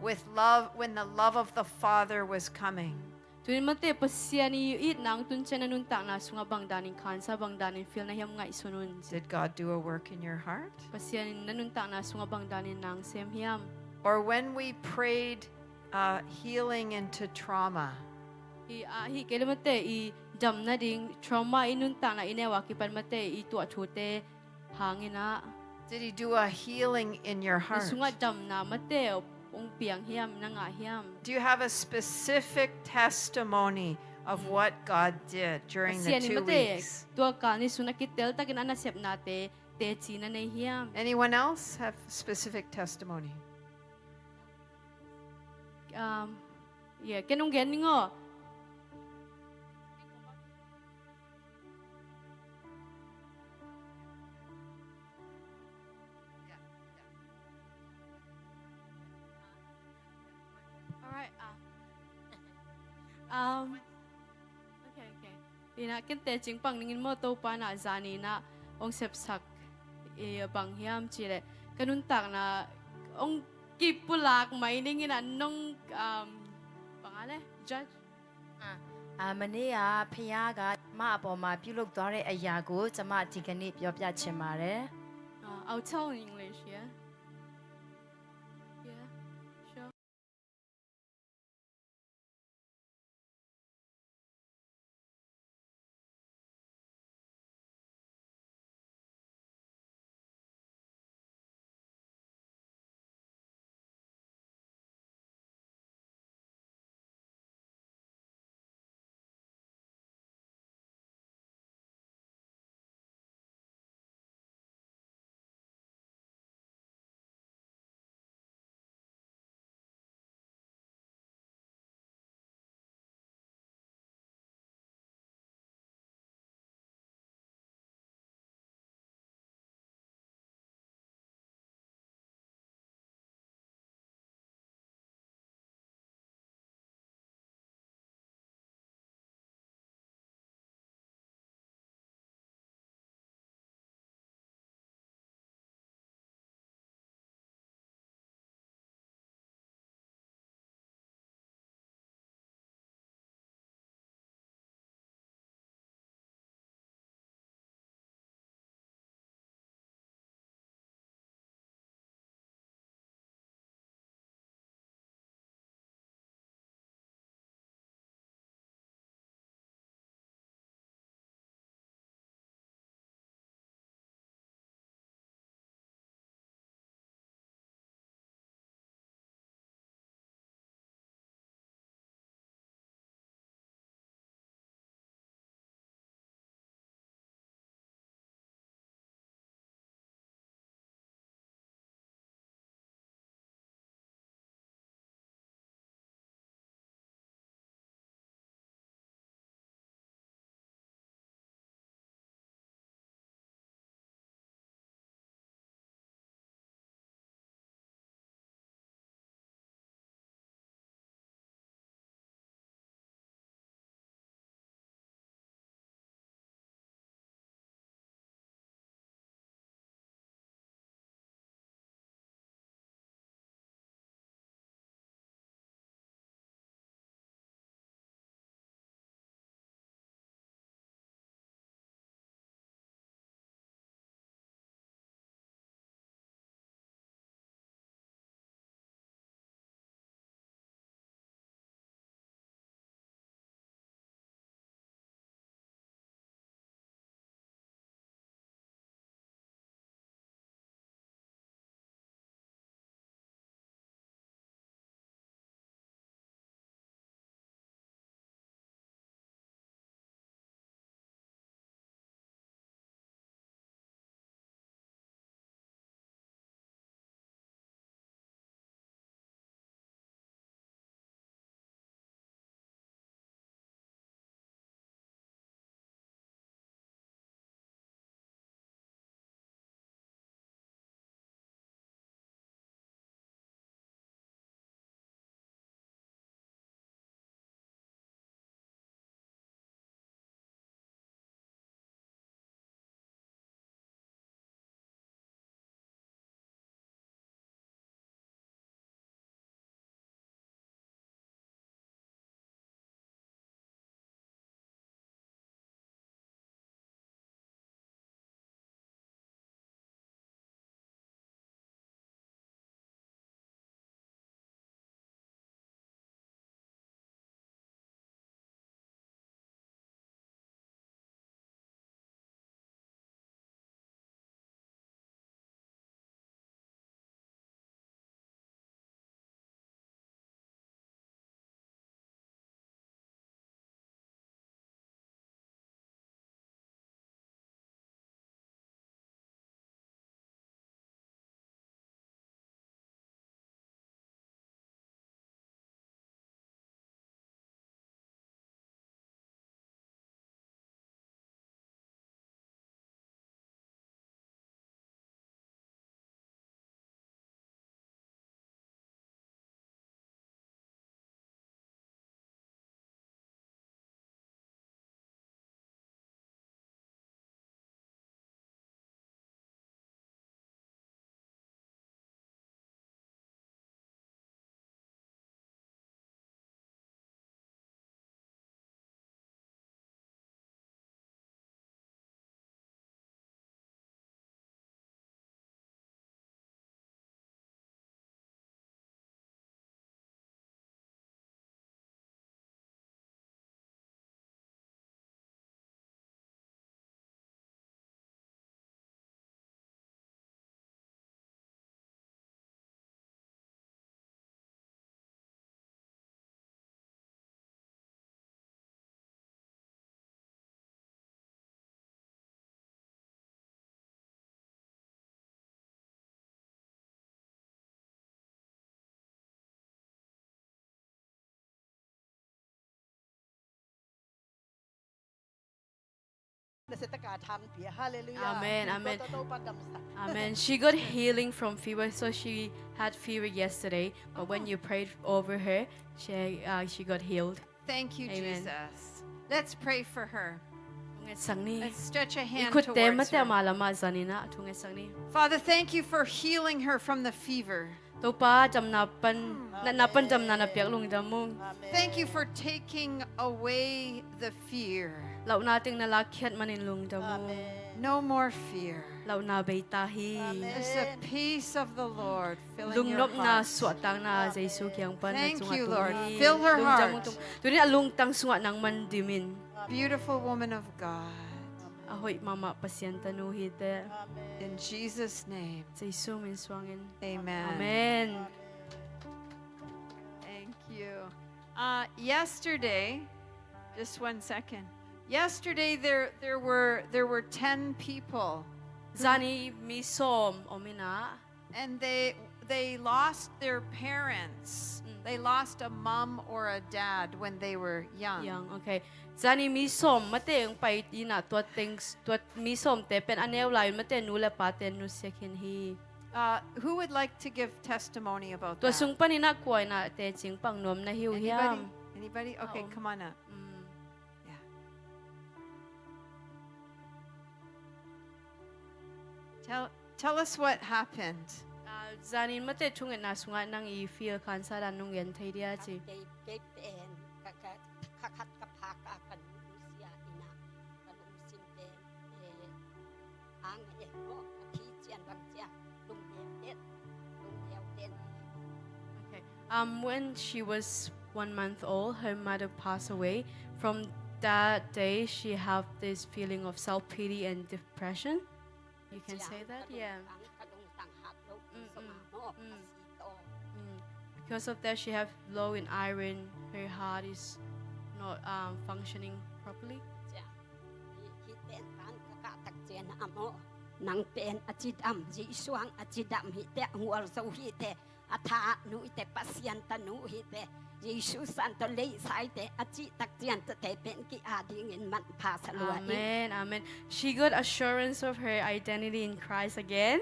with love, when the love of the Father was coming. Tuni in mate Pasian i itna hong tun ciang na nuntakna sungah bang danin khansa, bang danin feel na hiam ngaihsun un. Did God do a work in your heart? Pasian in na nuntakna sungah bang danin na hong sem hiam? Or when we prayed, uh, healing into trauma. I, ah, hi kei le mate i damna ding, trauma i nuntakna i neu a kipan mate i tuah thute hang in a. Did he do a healing in your heart? Na sungah damna mate hong piang hiam, na ngah hiam? Do you have a specific testimony of what God did during the two weeks? Pasian in mate tua kal ni sung a kitel takin a nasepnate teci na nei hiam? Anyone else have specific testimony? Um, yeah, ken hong gen ning aw. Alright, ah. Um, okay, okay. Ina, ken teci pang ning in maw, Topa in a zani in a hong sepsak, eh, bang hiam cih leh ka nuntakna hong kipulak mai ning in a nong, um, bang a le, judge. Ah, ah, မနေ့က ဘုရားက ကျွန်မအပေါ်မှာ ပြုလုပ်သွားတဲ့အရာကို ကျွန်မ ဒီကနေ့ ပြောပြချင်ပါတယ်။ Uh, I'll tell in English, yeah? Yeah, sure. Hallelujah. Amen, amen. Amen. She got healing from fever, so she had fever yesterday, but when you prayed over her, she, uh, she got healed. Thank you, Jesus. Let's pray for her. Thungetsak ni. Let's stretch a hand towards her. I khutte mate ama lamah zanin ah thungetsak ni. Father, thank you for healing her from the fever. Topa, damna pan, natna pan damna na piak lungdam ung. Thank you for taking away the fear. Lauhna teng na lakkhiat manin lungdam ung. No more fear. Lauhna bei ta hi. There's the peace of the Lord filling your heart. Lungnopna, suahtakna Jesu kiang pan na cungah tung hi. Thank you, Lord. Fill her heart. Lungdam ung tung. Tuni a lungtang sungah nangman dim in. Beautiful woman of God. A hoih mahmah Pasian tanu hi teh. In Jesus' name. Jesu min suangin. Amen. Amen. Thank you. Uh, yesterday, just one second. Yesterday there, there were, there were ten people. Zani mi sawm om in ah. And they, they lost their parents. They lost a mom or a dad when they were young. Young, okay. Zani mi sawm mate ong pai in ah, tua teng, tua mi sawmte pen a neu lai-un mate nu le pate nusia khin hi. Uh, who would like to give testimony about that? Tua sung panin ah kua in ah teci pang nuam na hi uh hiam? Anybody? Anybody? Okay, come on up. Yeah. Tell, tell us what happened. Ah, zanin mate thungetna sungah nang i feel khansa dan nong gen thei dia ci. Kei, kei pen, ka, ka, ka khat ka phak a ka nu nusia in ah, ka lungsim pen, eh, ang eh, ko, a thi cian bang cia, lungneu den, lungneu den. Okay. Um, when she was one month old, her mother passed away. From that day, she have this feeling of self-pity and depression. You can say that? Yeah. Mm, mm, mm. Mm. Because of that, she have low in iron. Her heart is not, um, functioning properly. Nang pen a cidam, Jesu ang a cidam hi teh, a ngual zo hi teh, a tha nuh hi teh, Pasian tanu hi teh, Jesu san tawh lei sai teh, a cih tak cian tawh teh pen ki a dingin manpha sa lua hi. Amen, amen. She got assurance of her identity in Christ again.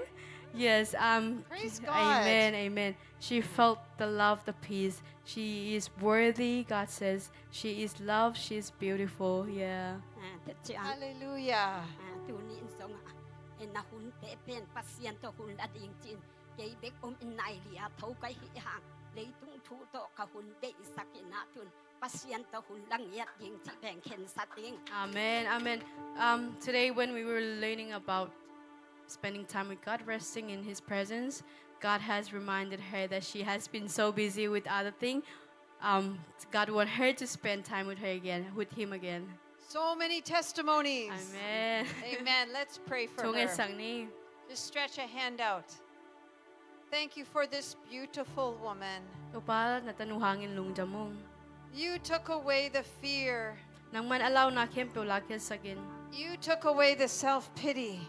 Yes, um, praise God. Amen, amen. She felt the love, the peace. She is worthy, God says. She is loved, she is beautiful. Yeah. Ah, tua ciang. Hallelujah. Ah, tuni in zong ah, eh, na hunte pen Pasian tawh hun la ding ci-in, kei bek om in nai li a tho ka hih hang, leitung thu tawh ka hun deihsak in ah tun Pasian tawh hun la ngiat ding cih pen khensat ding. Amen, amen. Um, today when we were learning about spending time with God, resting in His presence, God has reminded her that she has been so busy with other things. Um, God want her to spend time with her again, with Him again. So many testimonies. Amen. Amen. Let's pray for her. Thungetsak ni. Just stretch a hand out. Thank you for this beautiful woman. Topa, na tanu hangin lungdam ung. You took away the fear. Nangman a launa khempeuh lakkhiatsak in. You took away the self-pity.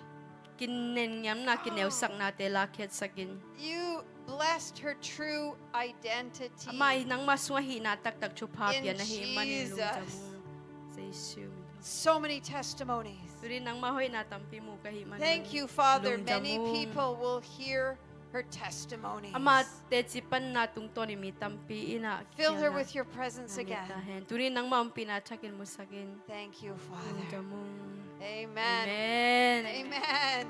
Kinenngiamna, kineusaknate lakkhiatsak in. You blessed her true identity. Amah i nangmah sungah hihna taktak thupha pian ahih manin lungdam ung. In Jesus. Jesu min. So many testimonies. Tuni nangmah hoihna tampi mu ka hih manin lungdam ung. Thank you, Father. Many people will hear her testimonies. Amah teci panna tungtawn in mi tampi in ah. Fill her with your presence again. Tuni nangmah ompihna thakin musak in. Thank you, Father. Lungdam ung. Amen. Amen. Amen.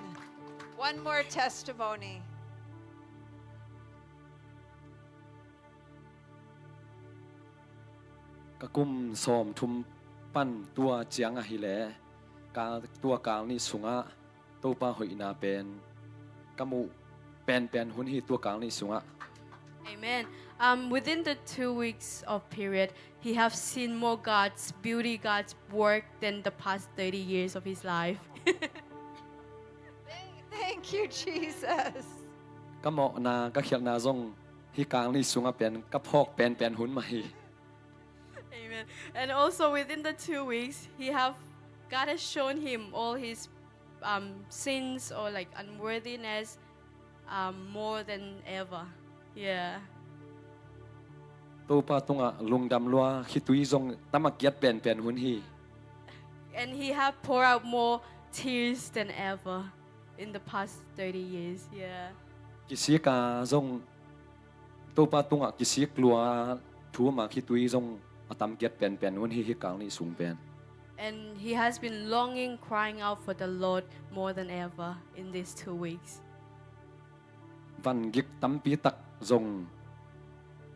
One more testimony. Ka kum sawmthum pan tua ciang ahih leh, ka tua kal nih sungah Topa hoihna pen ka muh penpen hun hi tua kal nih sungah. Amen. Um, within the two weeks of period, he have seen more God's beauty, God's work than the past thirty years of his life. Thank, thank you, Jesus. Ka mawhna, ka khialhna zong hih kal nih sungah pen ka phawk penpen hun mah hi. Amen. And also within the two weeks, he have, God has shown him all his, um, sins or, like, unworthiness, um, more than ever. Yeah. Topa tungah lungdam lua khitui zong tam a kiat penpen hun hi. And he have poured out more tears than ever in the past thirty years. Yeah. Kisik a zong Topa tungah kisik lua, thu ma khitui zong a tam kiat penpen hun hi, hih kal nih sung pen. And he has been longing, crying out for the Lord more than ever in these two weeks. Van gik tampi tak zong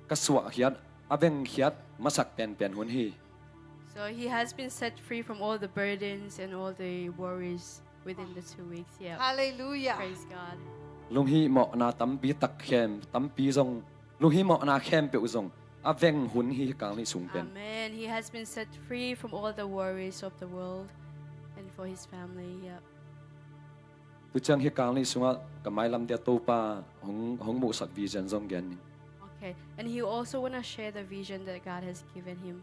ka suahkhiat, a vengkhiat masak penpen hun hi. So he has been set free from all the burdens and all the worries within the two weeks. Yeah. Hallelujah. Praise God. Lunghihmawhna tampi tak khem, tampi zong, lunghihmawhna khempeuh zong a veng hun hi, hih kal nih sung pen. Amen. He has been set free from all the worries of the world and for his family. Yeah. Tu ciang hih kal nih sungah ka mailam dia Topa hong, hong muhsak vision zong gen ning. Okay. And he also wanna share the vision that God has given him.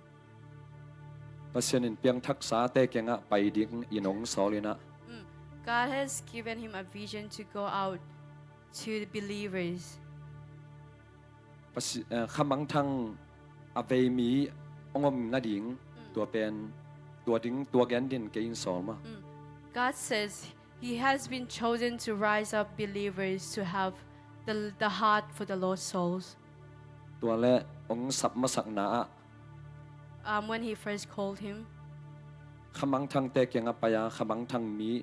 Pasian in piangthaksate kiangah pai ding in hong sawl in ah. Mm. God has given him a vision to go out to the believers. Pasi-, eh, khamangthang a vei mi hong om nading, mm, tua pen, tua ding, tua gen din kei in sawl mah. Mm. God says he has been chosen to rise up believers to have the, the heart for the lost souls. Tua le hong sap masakna ah, um, when he first called him, khamangthangte kiangah pai a, khamangthang mi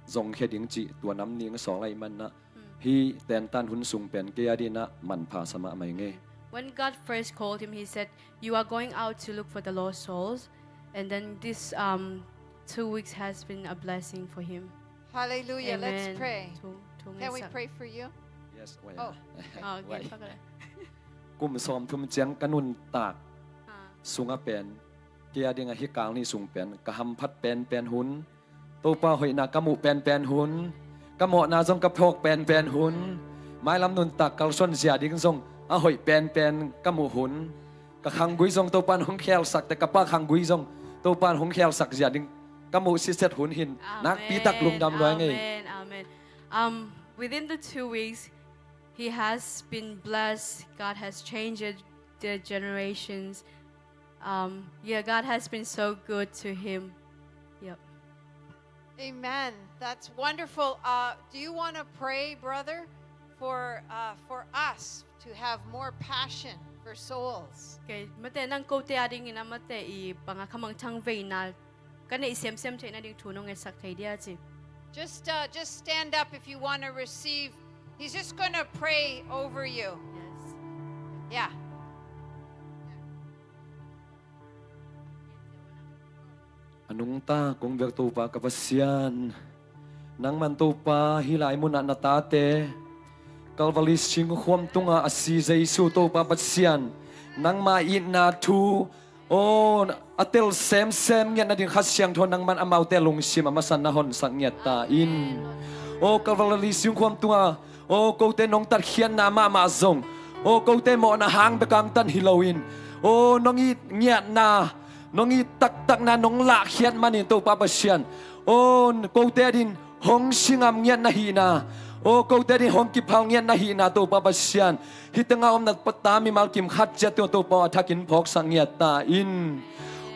zongkhia ding cih tua nam nih hong sawl ahih manin ah, mm, hih tentan hun sung pen kei a dingin ah manpha sa mahmah ing ei. When God first called him, he said, "You are going out to look for the lost souls." And then this, um, two weeks has been a blessing for him. Hallelujah. Let's pray. Amen. Thu, thu ngai sak. Can we pray for you? Yes, why? Oh. Ah, okay, why? Kum sawmthum ciang ka nuntak, ah, sungah pen, kei a dingah hih kal nih sung pen ka hamphat penpen hun, Topa hoihna ka muh penpen hun, ka mawhna zong ka phawk penpen hun, mailam nuntak kalsuan zia ding zong a hoih penpen ka muh hun, ka khanggui zong Topa in hong khelsak teh, ka pa khanggui zong Topa in hong khelsak zia ding ka muh sitset hun hi in, nakpi tak lungdam lua ing ei. Amen. Amen. Um, within the two weeks, he has been blessed. God has changed the generations. Um, yeah, God has been so good to him. Yep. Amen. That's wonderful. Uh, do you want to pray, brother, for, uh, for us to have more passion for souls? Okay, mate nang kote a dingin a mate i banga khamangthang veina ka neih semsem theih nading thu nong ngetsak thei dia ci. Just, uh, just stand up if you want to receive. He's just going to pray over you. Yes. Yeah. A nungta kong bia Topa ka Pasian, nangman Topa hih lai munah na tate Kalvari singkhuam tungah a si Jesu Topa Pasian, nangma itna thu, aw, a tel semsem ngiat nading Kha Siangtho nangman amaute lungsim a masa na honsak ngiat ta in. Aw, Kalvari singkhuam tungah, aw, kote nong tatkhiatna mahmah zong, aw, kote mawhna hang bek hong tan hi loin, aw, nong it ngiatna, nong it taktakna nong lahkhiat manin Topa Pasian, aw, kote adin hong si ngam ngiat na hihna, aw, kote adin hong kiphal ngiat na hihna Topa Pasian, hih tengah omna pata mimal kim khat ciat tungah Topa aw a thakin phawksak ngiat ta in.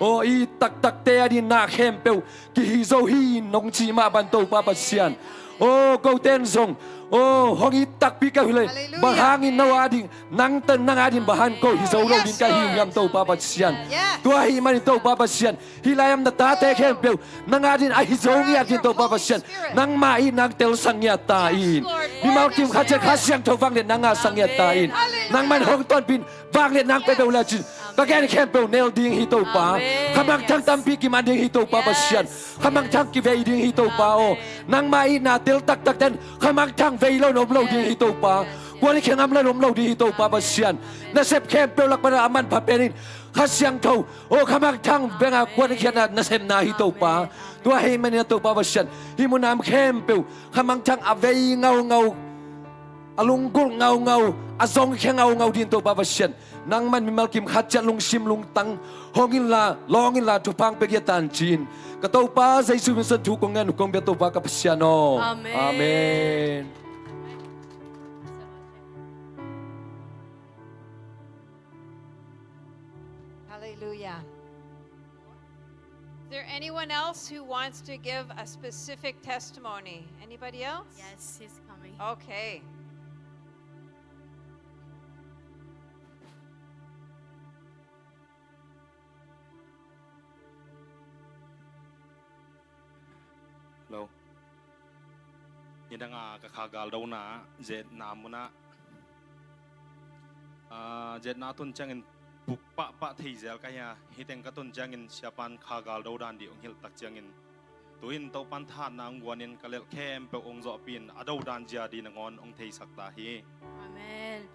Aw, i taktakte adin na khempeuh kihi zo hi nong cih mah bang Topa Pasian, aw, kote in zong, aw, hong it takpi ka hih leh, hallelujah, bang hangin no ading, nang tan nang adin bang hang ko hi zo lo ding ka hi uh hiam Topa Pasian. Yes. Tua ahih manin Topa Pasian, hih lai-am na tate khempeuh nang adin a hi zo ngiat ding Topa Pasian, nangma itna hong telsak ngiat ta in. Mimal kim khat ciat Kha Siangtho vangliatna hong ngahsak ngiat ta in. Nangman hong tonpih in, vangliatna pia beuh lecin ka gen khempeuh nel ding hi Topa. Khamangthang tampi kiman ding hi Topa Pasian. Khamangthang kivei ding hi Topa aw. Nangma itna tel taktakte in khamangthang vei lo in om lo ding hi Topa. Kuan khia ngam lo in om lo ding hi Topa Pasian. Nasep khempeuh lak pan a manpha pen in Kha Siangtho, aw, khamangthang benga kuan khiatna nasepna hi Topa. Tua ahih manin Topa Pasian, hih munah om khempeuh khamangthang a vei ngaungau, a lunggulh ngaungau, a zongkhia ngaungau dingin Topa Pasian, nangman mimal kim khat ciat lungsim lungtang hong inla, lawng inla, thupha hong pia ngiat ta in ci-in ka Topa Jesu min suang thu kong ngen uh kong bia Topa ka Pasian aw. Amen. Amen. Hallelujah. there anyone else who wants to give a specific testimony? Anybody else? Yes, he's coming. Okay. Hello. Nidanga ka kha galdona ah, Zetna munah, ah, Zetna tun ciangin puk pahpah thei zel ka hi a, hiteng ka tun ciangin siapan kha galdo dan dih hong hilh tak ciangin, tu-in Topan thahatna hong guanin ka lelh khempeuh hong zawhpih in a do dan zia dih nangawn hong theisak ta hi. Amen.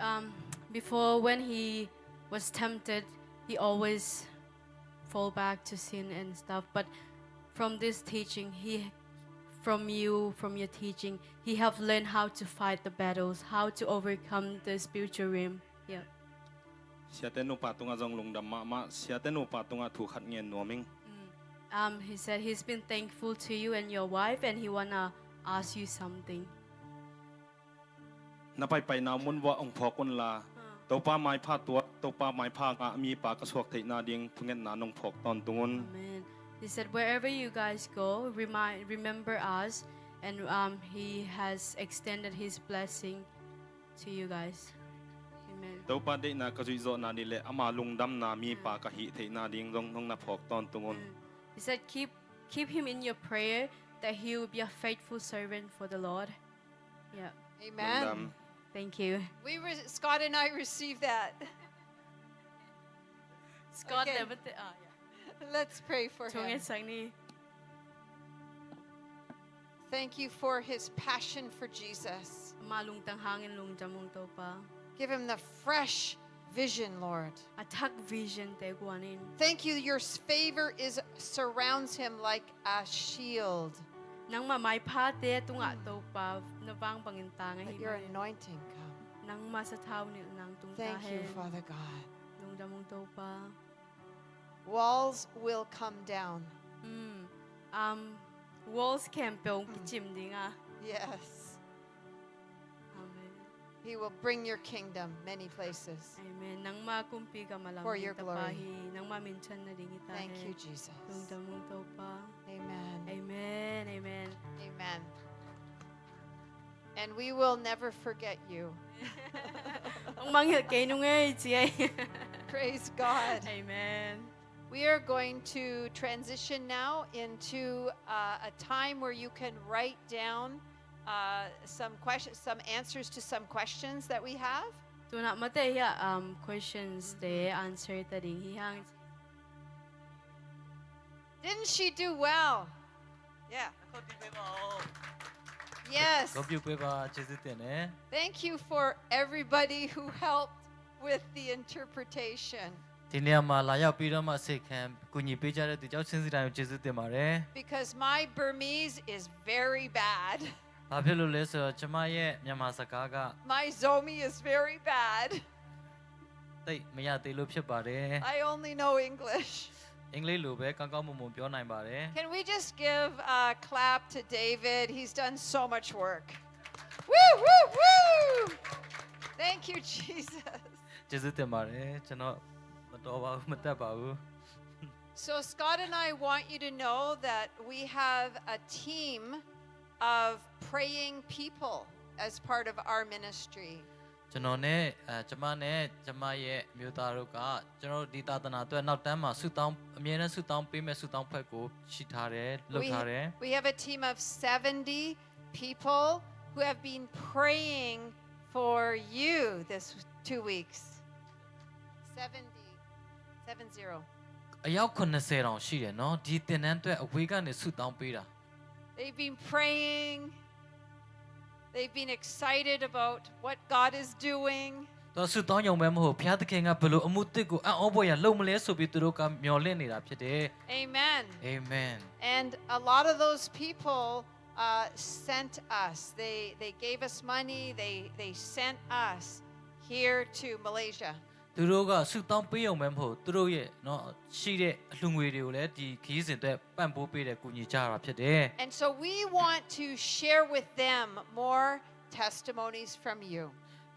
Um, before, when he was tempted, he always fall back to sin and stuff. But from this teaching, he, from you, from your teaching, he have learned how to fight the battles, how to overcome the spiritual realm. Yeah. Siate nupa tungah zong lungdam mahmah, siate nupa tungah thu khat ngen nuam ing. Um, he said he's been thankful to you and your wife, and he wanna ask you something. Na paipaina mun vuah hong phawk unla, Topa maipha tuah, Topa maipha ngah mipa ka suak theihna ding thungetna nong phawk tawntung un. Amen. He said, wherever you guys go, remind, remember us, and um, he has extended his blessing to you guys. Amen. Topa deihna ka zuih zawhna ding le ama lungdamna mipa ka hih theihna ding zong nong na phawk tawntung un. He said, keep keep him in your prayer that he will be a faithful servant for the Lord. Yeah. Amen. Thank you. We re- Scott and I received that. Scott Okay. Levitt, ah, yeah. Let's pray for him. Thungetsak ni. Thank you for his passion for Jesus. Ama lungtang hangin lungdam ung Topa. Give him the fresh vision, Lord. A thak vision te guan in. Thank you, your favor is surrounds him like a shield. Nangma maipha te tungah Topa na vang bangin tang ahi. Let your anointing come. Nangma sathau nilh nang tung ta Thank you, hen. Father God. Lungdam ung Topa. Walls will come down. Mm. Um, walls khempeuh kicim ding a. Yes. Amen. He will bring your kingdom many places. Amen. Nangma kumpi gam a lam For ding your tapa glory. Hi. Nangma minthanna ding hi ta Thank hen. You, Jesus. Lungdam ung Topa. Amen. Amen. Amen. Amen. And we will never forget you. Hong mangngilh kei nung ei ci ei. Praise God. Amen. We are going to transition now into uh, a time where you can write down uh, some questions, some answers to some questions that we have. Tuna mate hi a um, questions te answer ta ding hi hang. Didn't she do well? Yeah. Yes. Ko byu pwe ba Jesu te ne. Thank you for everybody who helped with the interpretation. ဒီနေရာမှာလာရောက်ပြီးတော့မှ အစီအခံကူညီပေးကြတဲ့သူကျောင်းဆင်းစစ်တိုင်းကိုကျေးဇူးတင်ပါတယ် Because my Burmese is very bad. ။ဘာဖြစ်လို့လဲဆိုတော့ကျမရဲ့မြန်မာစကားက My Zomi is very bad. သိပ်မရသေးလို့ဖြစ်ပါတယ် I only know English. ။အင်္ဂလိပ်လိုပဲကောင်းကောင်းမွန်မွန်ပြောနိုင်ပါတယ် Can we just give a clap to David? He's done so much work. Woo, woo, woo! Thank you, Jesus. ။ကျေးဇူးတင်ပါတယ်။ကျွန်တော်မတော်ပါဘူးမတတ်ပါဘူး။ So, Scott and I want you to know that we have a team of praying people as part of our ministry. ကျွန်တော်နဲ့အဲကျမနဲ့ကျမရဲ့မျိုးသားတို့ကကျွန်တော်တို့ဒီသာသနာအတွက်နောက်တန်းမှာဆူတောင်းအမြဲတမ်းဆူတောင်းပေးမဲ့ဆူတောင်းဖွဲ့ကိုရှိထားတယ်လုပ်ထားတယ် We have a team of seventy people who have been praying for you this two weeks. Seventy. Seven zero. အယောက်90တောင်ရှိတယ်နော်ဒီသင်တန်းအတွက်အဝေးကနေဆူတောင်းပေးတာ They've been praying. They've been excited about what God is doing. တော့ဆူတောင်းရုံပဲမဟုတ်ဘုရားသခင်ကဘယ်လိုအမှုသစ်ကိုအံ့ဩဖွယ်ရာလုပ်မလဲဆိုပြီးသူတို့ကမျှော်လင့်နေတာဖြစ်တယ် Amen. Amen. And a lot of those people uh, sent us. They they gave us money. They they sent us here to Malaysia. သူတို့ကဆူတောင်းပေးရုံပဲမဟုတ်သူတို့ရဲ့နော်ရှိတဲ့အလှူငွေတွေကိုလည်းဒီခရီးစဉ်အတွက်ပံ့ပိုးပေးတယ်ကူညီကြတာဖြစ်တယ် And so we want to share with them more testimonies from you.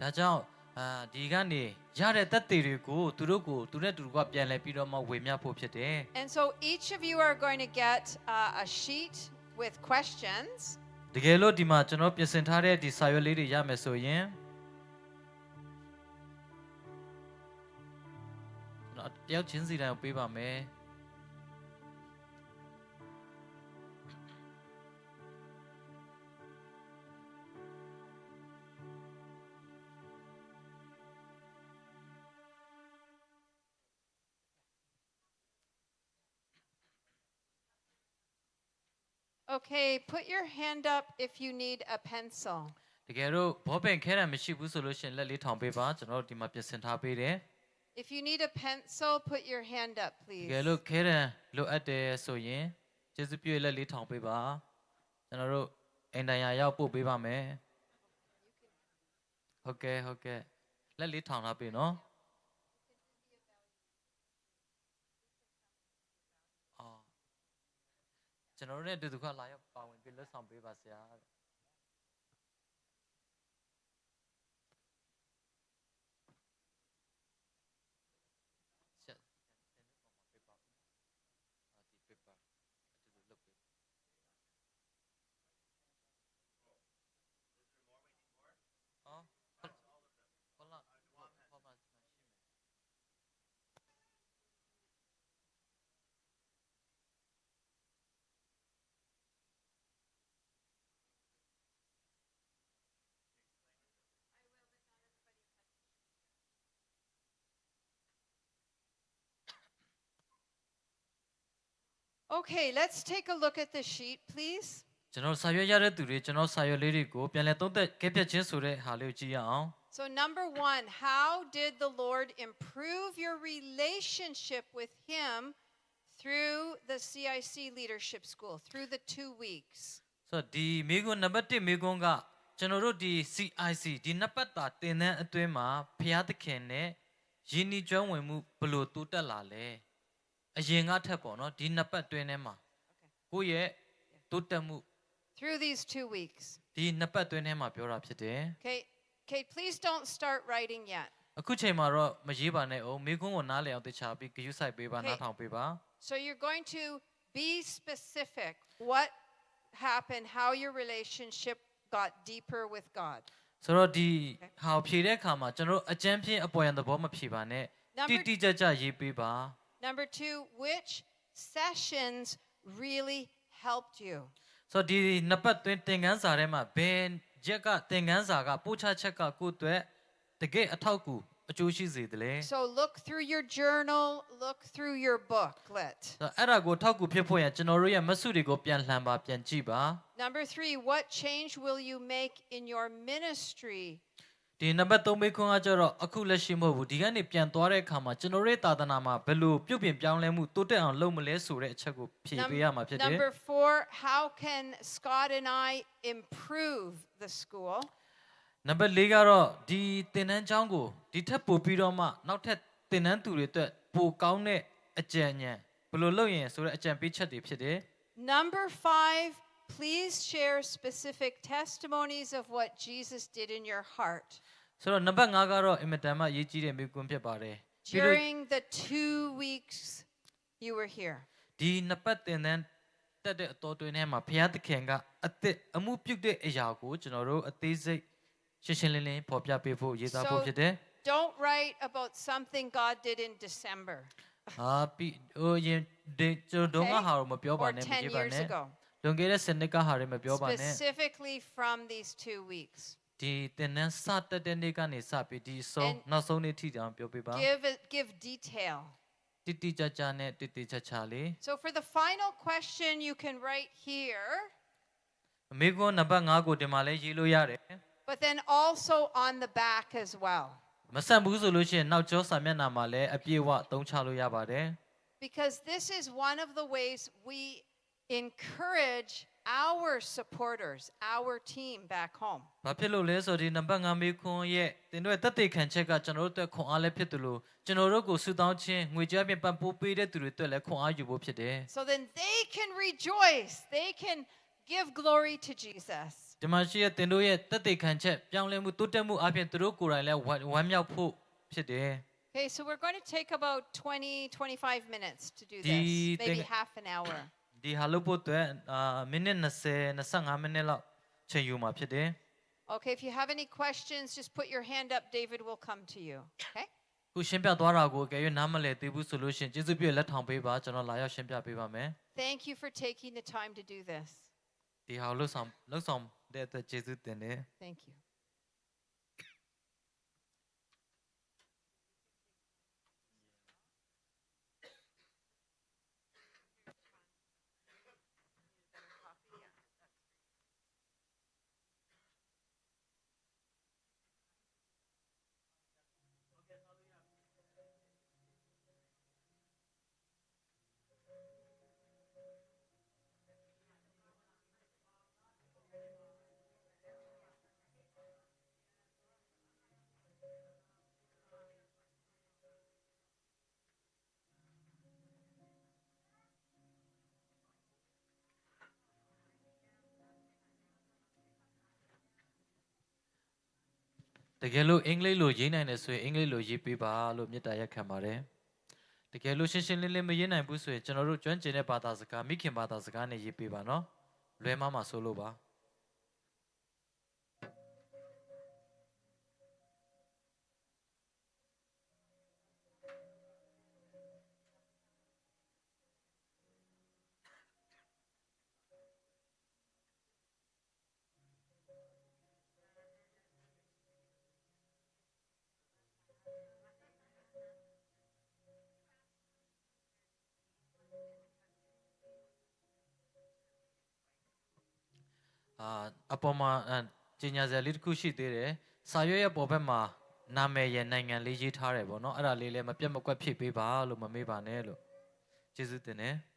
ဒါကြောင့် အာ၊ ဒီကနေရတဲ့သက်သေတွေကိုသူတို့ကိုသူနဲ့တူတကွပြန်လည်ပြီးတော့မှဝေမျှဖို့ဖြစ်တယ်။ And so each of you are going to get uh, a sheet with questions. တကယ်လို့ဒီမှာကျွန်တော်ပြင်ဆင်ထားတဲ့ဒီစာရွက်လေးတွေရမယ်ဆိုရင်ကျွန်တော်တယောက်ချင်းစီတိုင်းကိုပေးပါမယ်။ Okay, put your hand up if you need a pencil. တကယ်လို့ဘောပင်ခဲတံမရှိဘူးဆိုလို့ရှိရင်လက်လေးထောင်ပေးပါ။ ကျွန်တော်တို့ဒီမှာပြင်ဆင်ထားပေးတယ်။ If you need a pencil, put your hand up, please. တကယ်လို့ခဲတံလိုအပ်တယ်ဆိုရင်ကျေးဇူးပြုလက်လေးထောင်ပေးပါ။ ကျွန်တော်တို့အိမ်တိုင်ရာရောက်ပို့ပေးပါမယ်။ ဟုတ်ကဲ့၊ ဟုတ်ကဲ့၊ လက်လေးထောင်ထားပေးနော်။ အော်၊ ကျွန်တော်တို့နဲ့အတူတကွလာရောက်ပါဝင်ပြီးလက်ဆောင်ပေးပါဆရာ။ Okay, let's take a look at the sheet, please. ကျွန်တော်စာရွက်ရတဲ့သူတွေကျွန်တော်စာရွက်လေးတွေကိုပြန်လည်သုံးသပ်ကဲဖြတ်ခြင်းဆိုတဲ့ဟာလေးကိုကြည့်ရအောင်။ So number one, how did the Lord improve your relationship with Him through the C I C Leadership School, through the two weeks? ဆိုတော့ဒီမိကွန်းနံပါတ်တစ်မိကွန်းကကျွန်တော်တို့ဒီ C I C ဒီနှစ်ပတ်တာသင်တန်းအတွင်းမှာဘုရားသခင်နဲ့ယဉ်ကျေးဝင်မှုဘယ်လိုတိုးတက်လာလဲ။ အရင်ကထက်ပေါ့နော်ဒီနှစ်ပတ်အတွင်းထဲမှာကိုယ့်ရဲ့တိုးတက်မှု Through these two weeks. ဒီနှစ်ပတ်အတွင်းထဲမှာပြောတာဖြစ်တယ်။ Okay, okay, please don't start writing yet. အခုချိန်မှာတော့မရေးပါနဲ့အောင်မိကွန်းကိုနားလည်အောင်သေချာပြီးဂရုစိုက်ပေးပါ။ Okay. နားထောင်ပေးပါ။ So you're going to be specific. What happened? How your relationship got deeper with God? ဆိုတော့ဒီဟာကိုဖြေတဲ့အခါမှာကျွန်တော်တို့အကြမ်းဖျင်းအပေါ်ယံသဘောမဖြေပါနဲ့တိတိကျကျရေးပေးပါ။ Number two, which sessions really helped you? ဆိုတော့ဒီနှစ်ပတ်အတွင်းသင်ခန်းစာထဲမှာဘယ်ရက်ကသင်ခန်းစာကပို့ချချက်ကကိုယ့်အတွက်တကယ့်အထောက်အကူအကျိုးရှိစေသလဲ။ So look through your journal, look through your booklet. ဆိုတော့အဲ့ဒါကိုအထောက်အကူဖြစ်ဖို့ရန်ကျွန်တော်တို့ရဲ့မှတ်စုတွေကိုပြန်လှန်ပါပြန်ကြည့်ပါ။ Number three, what change will you make in your ministry? ဒီနံပါတ်သုံးမိကွန်းကကျတော့အခုလက်ရှိမဟုတ်ဘူးဒီကနေပြန်သွားတဲ့အခါမှာကျွန်တော်တို့ရဲ့သာသနာမှာဘယ်လိုပြုပြင်ပြောင်းလဲမှုတိုးတက်အောင်လုပ်မလဲဆိုတဲ့အချက်ကိုဖြေပေးရမှာဖြစ်တယ်။ Number four, how can Scott and I improve the school? နံပါတ်လေးကတော့ဒီသင်တန်းကျောင်းကိုဒီထက်ပိုပြီးတော့မှနောက်ထပ်သင်တန်းသူတွေအတွက်ပိုကောင်းတဲ့အကြံအညံဘယ်လိုလုပ်ရင်ဆိုတဲ့အကြံပေးချက်တွေဖြစ်တယ်။ Number five, please share specific testimonies of what Jesus did in your heart. ဆိုတော့နံပါတ်ငါးကတော့အင်မတန်မှအရေးကြီးတဲ့မိကွန်းဖြစ်ပါတယ်။ During the two weeks you were here. ဒီနှစ်ပတ်သင်တန်းတက်တဲ့အတောအတွင်းထဲမှာဘုရားသခင်ကအသစ်အမှုပြုတဲ့အရာကိုကျွန်တော်တို့အသေးစိတ်ရှင်းရှင်းလင်းလင်းဖော်ပြပေးဖို့ရေးသားဖို့ဖြစ်တယ်။ So don't write about something God did in December. အာပြီးဟိုရင်ဒီကျွန်တော်တို့ကဟာတော့မပြောပါနဲ့မရေးပါနဲ့လွန်ခဲ့တဲ့ဆယ်နှစ်ကဟာတွေမပြောပါနဲ့ Specifically from these two weeks. ဒီသင်တန်းစတက်တဲ့နေ့ကနေစပြီးဒီဆုံးနောက်ဆုံးနေ့ထိတောင်ပြောပေးပါ။ Give detail. တိတိကျကျနဲ့တိတိကျကျလေး။ So for the final question you can write here. မေးခွန်းနံပါတ်ငါးကိုဒီမှာလည်းရေးလို့ရတယ်။ But then also on the back as well. မဆန့်ဘူးဆိုလို့ရှိရင်နောက်ကျောစာမျက်နှာမှာလည်းအပြည့်အဝသုံးချလို့ရပါတယ်။ Because this is one of the ways we encourage our supporters, our team back home. ဘာဖြစ်လို့လဲဆိုတော့ဒီနံပါတ်ငါးမေးခွန်းရဲ့တင်တော့သက်သေခံချက်ကကျွန်တော်တို့အတွက်ခွန်အားလည်းဖြစ်သလိုကျွန်တော်တို့ကိုဆုတောင်းခြင်းငွေကြေးအပြင်ပံ့ပိုးပေးတဲ့သူတွေအတွက်လည်းခွန်အားယူဖို့ဖြစ်တယ်။ So then they can rejoice, they can give glory to Jesus. ဒီမှာရှိတဲ့သင်တို့ရဲ့သက်သေခံချက်ပြောင်းလဲမှုတိုးတက်မှုအားဖြင့်သူတို့ကိုယ်တိုင်လည်းဝမ်းဝမ်းမြောက်ဖို့ဖြစ်တယ်။ Okay, so we're going to take about twenty, twenty-five minutes to do ဒီ this, maybe သင် half an hour. ဒီဟာလုပ်ဖို့အတွက်အာမိနစ်နှစ်ဆယ်နှစ်ဆယ့်ငါးမိနစ်လောက်ချိန်ယူမှာဖြစ်တယ်။ Okay, if you have any questions, just put your hand up. David will come to you. Okay? အခုရှင်းပြသွားတာကိုအကယ်၍နားမလည်သေးဘူးဆိုလို့ရှိရင်ကျေးဇူးပြုလက်ထောင်ပေးပါကျွန်တော်လာရောက်ရှင်းပြပေးပါမယ်။ Thank you for taking the time to do this. ဒီဟာကိုလှုပ်ဆောင်လှုပ်ဆောင်တဲ့အတွက်ကျေးဇူးတင်တယ်။ Thank you. Tagelo English lo yinai ne sui English lo yipi ba lo mita ya kamare. Tagelo shin shin lele me yinai bu sui chano ru chuan chene bata saka mikin bata saka ne yipi ba no. Lue mama solo ba.အာအပေါ်မှာအာကြေညာစရာလေးတစ်ခုရှိသေးတယ်။စာရွက်ရဲ့ပေါ်ဘက်မှာနာမည်ရဲ့နိုင်ငံလေးရေးထားတယ်ပေါ့နော်။အဲ့ဒါလေးလည်းမပြတ်မကွက်ဖြည့်ပေးပါလို့မမေ့ပါနဲ့လို့ကျေးဇူးတင်တယ်။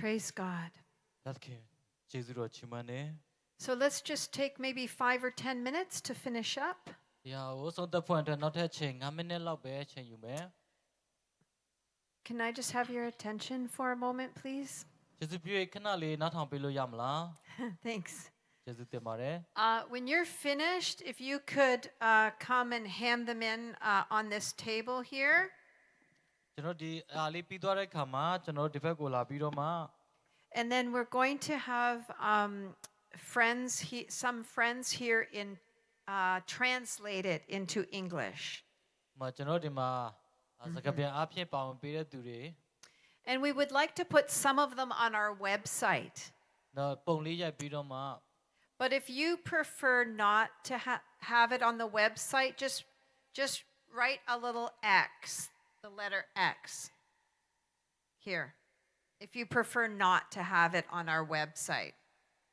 Praise God. ဘုရားသခင်ကျေးဇူးတော်ချီးမွမ်းနေ So let's just take maybe five or ten minutes to finish up. ဒီဟာကိုအဆုံးသတ်ဖို့အတွက်နောက်ထပ်အချိန်ငါးမိနစ်လောက်ပဲအချိန်ယူမယ် Can I just have your attention for a moment, please? ကျေးဇူးပြု၍ခဏလေးနားထောင်ပေးလို့ရမလား Thanks. ကျေးဇူးတင်ပါတယ် Uh, when you're finished, if you could uh, come and hand them in uh, on this table here. ကျွန်တော်ဒီအားလေးပြီးသွားတဲ့အခါမှာကျွန်တော်တို့ဒီဘက်ကိုလာပြီးတော့မှ And then we're going to have um, friends, he, some friends here in uh, translate it into English. မှကျွန်တော်ဒီမှာအာစကားပြန်အားဖြင့်ပါဝင်ပေးတဲ့သူတွေ And we would like to put some of them on our website. တော့ပုံလေးရိုက်ပြီးတော့မှ But if you prefer not to ha- have it on the website, just just write a little X, the letter X, here. If you prefer not to have it on our website.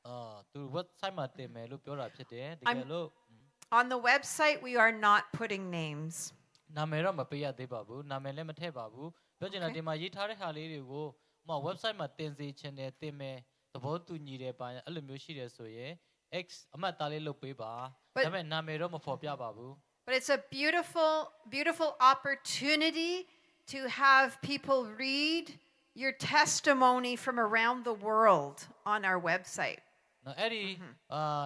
အာသူ website မှာတင်မယ်လို့ပြောတာဖြစ်တယ်တကယ်လို့ On the website, we are not putting names. နာမည်တော့မပေးရသေးပါဘူးနာမည်လည်းမထည့်ပါဘူးပြောချင်တာဒီမှာရေးထားတဲ့ဟာလေးတွေကိုမှ website မှာတင်စေချင်တယ်တင်မယ်သဘောတူညီတယ်ပါအဲ့လိုမျိုးရှိတယ်ဆိုရင် X အမှတ်အသားလေးလုပ်ပေးပါ But- ဒါပေမဲ့နာမည်တော့မဖော်ပြပါဘူး But it's a beautiful, beautiful opportunity to have people read your testimony from around the world on our website. နော်အဲ့ဒီအာ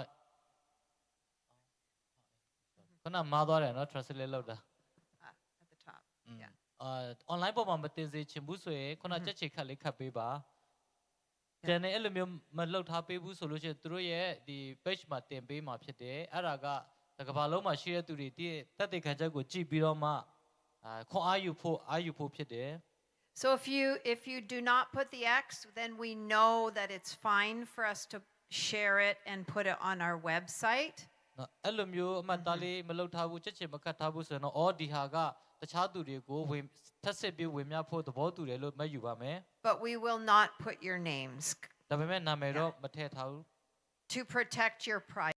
ခုနမှားသွားတယ်နော် translate လုပ်တာ Uh, at the top. Yeah. အာ online ပေါ်မှာမတင်စေချင်ဘူးဆိုရင်ခုနကြက်ချေခတ်လေးခတ်ပေးပါကျန်တဲ့အဲ့လိုမျိုးမလုပ်ထားပေးဘူးဆိုလို့ရှိရင်သူတို့ရဲ့ဒီ page မှာတင်ပေးမှာဖြစ်တယ်အဲ့ဒါကတစ်ကမ္ဘာလုံးမှာရှိတဲ့သူတွေဒီသက်သေခံချက်ကိုကြည့်ပြီးတော့မှအာခွန်အားယူဖို့အားယူဖို့ဖြစ်တယ် So if you if you do not put the X, then we know that it's fine for us to share it and put it on our website. နော်အဲ့လိုမျိုးအမှတ်သားလေးမလုပ်ထားဘူးချက်ချင်မခတ်ထားဘူးဆိုရင်တော့အော်ဒီဟာကတခြားသူတွေကိုဝင်ထပ်ဆင့်ပြီးဝင်များဖို့သဘောတူတယ်လို့မှတ်ယူပါမယ် But we will not put your names ဒါပေမဲ့နာမည်တော့မထည့်ထားဘူး to protect your privacy.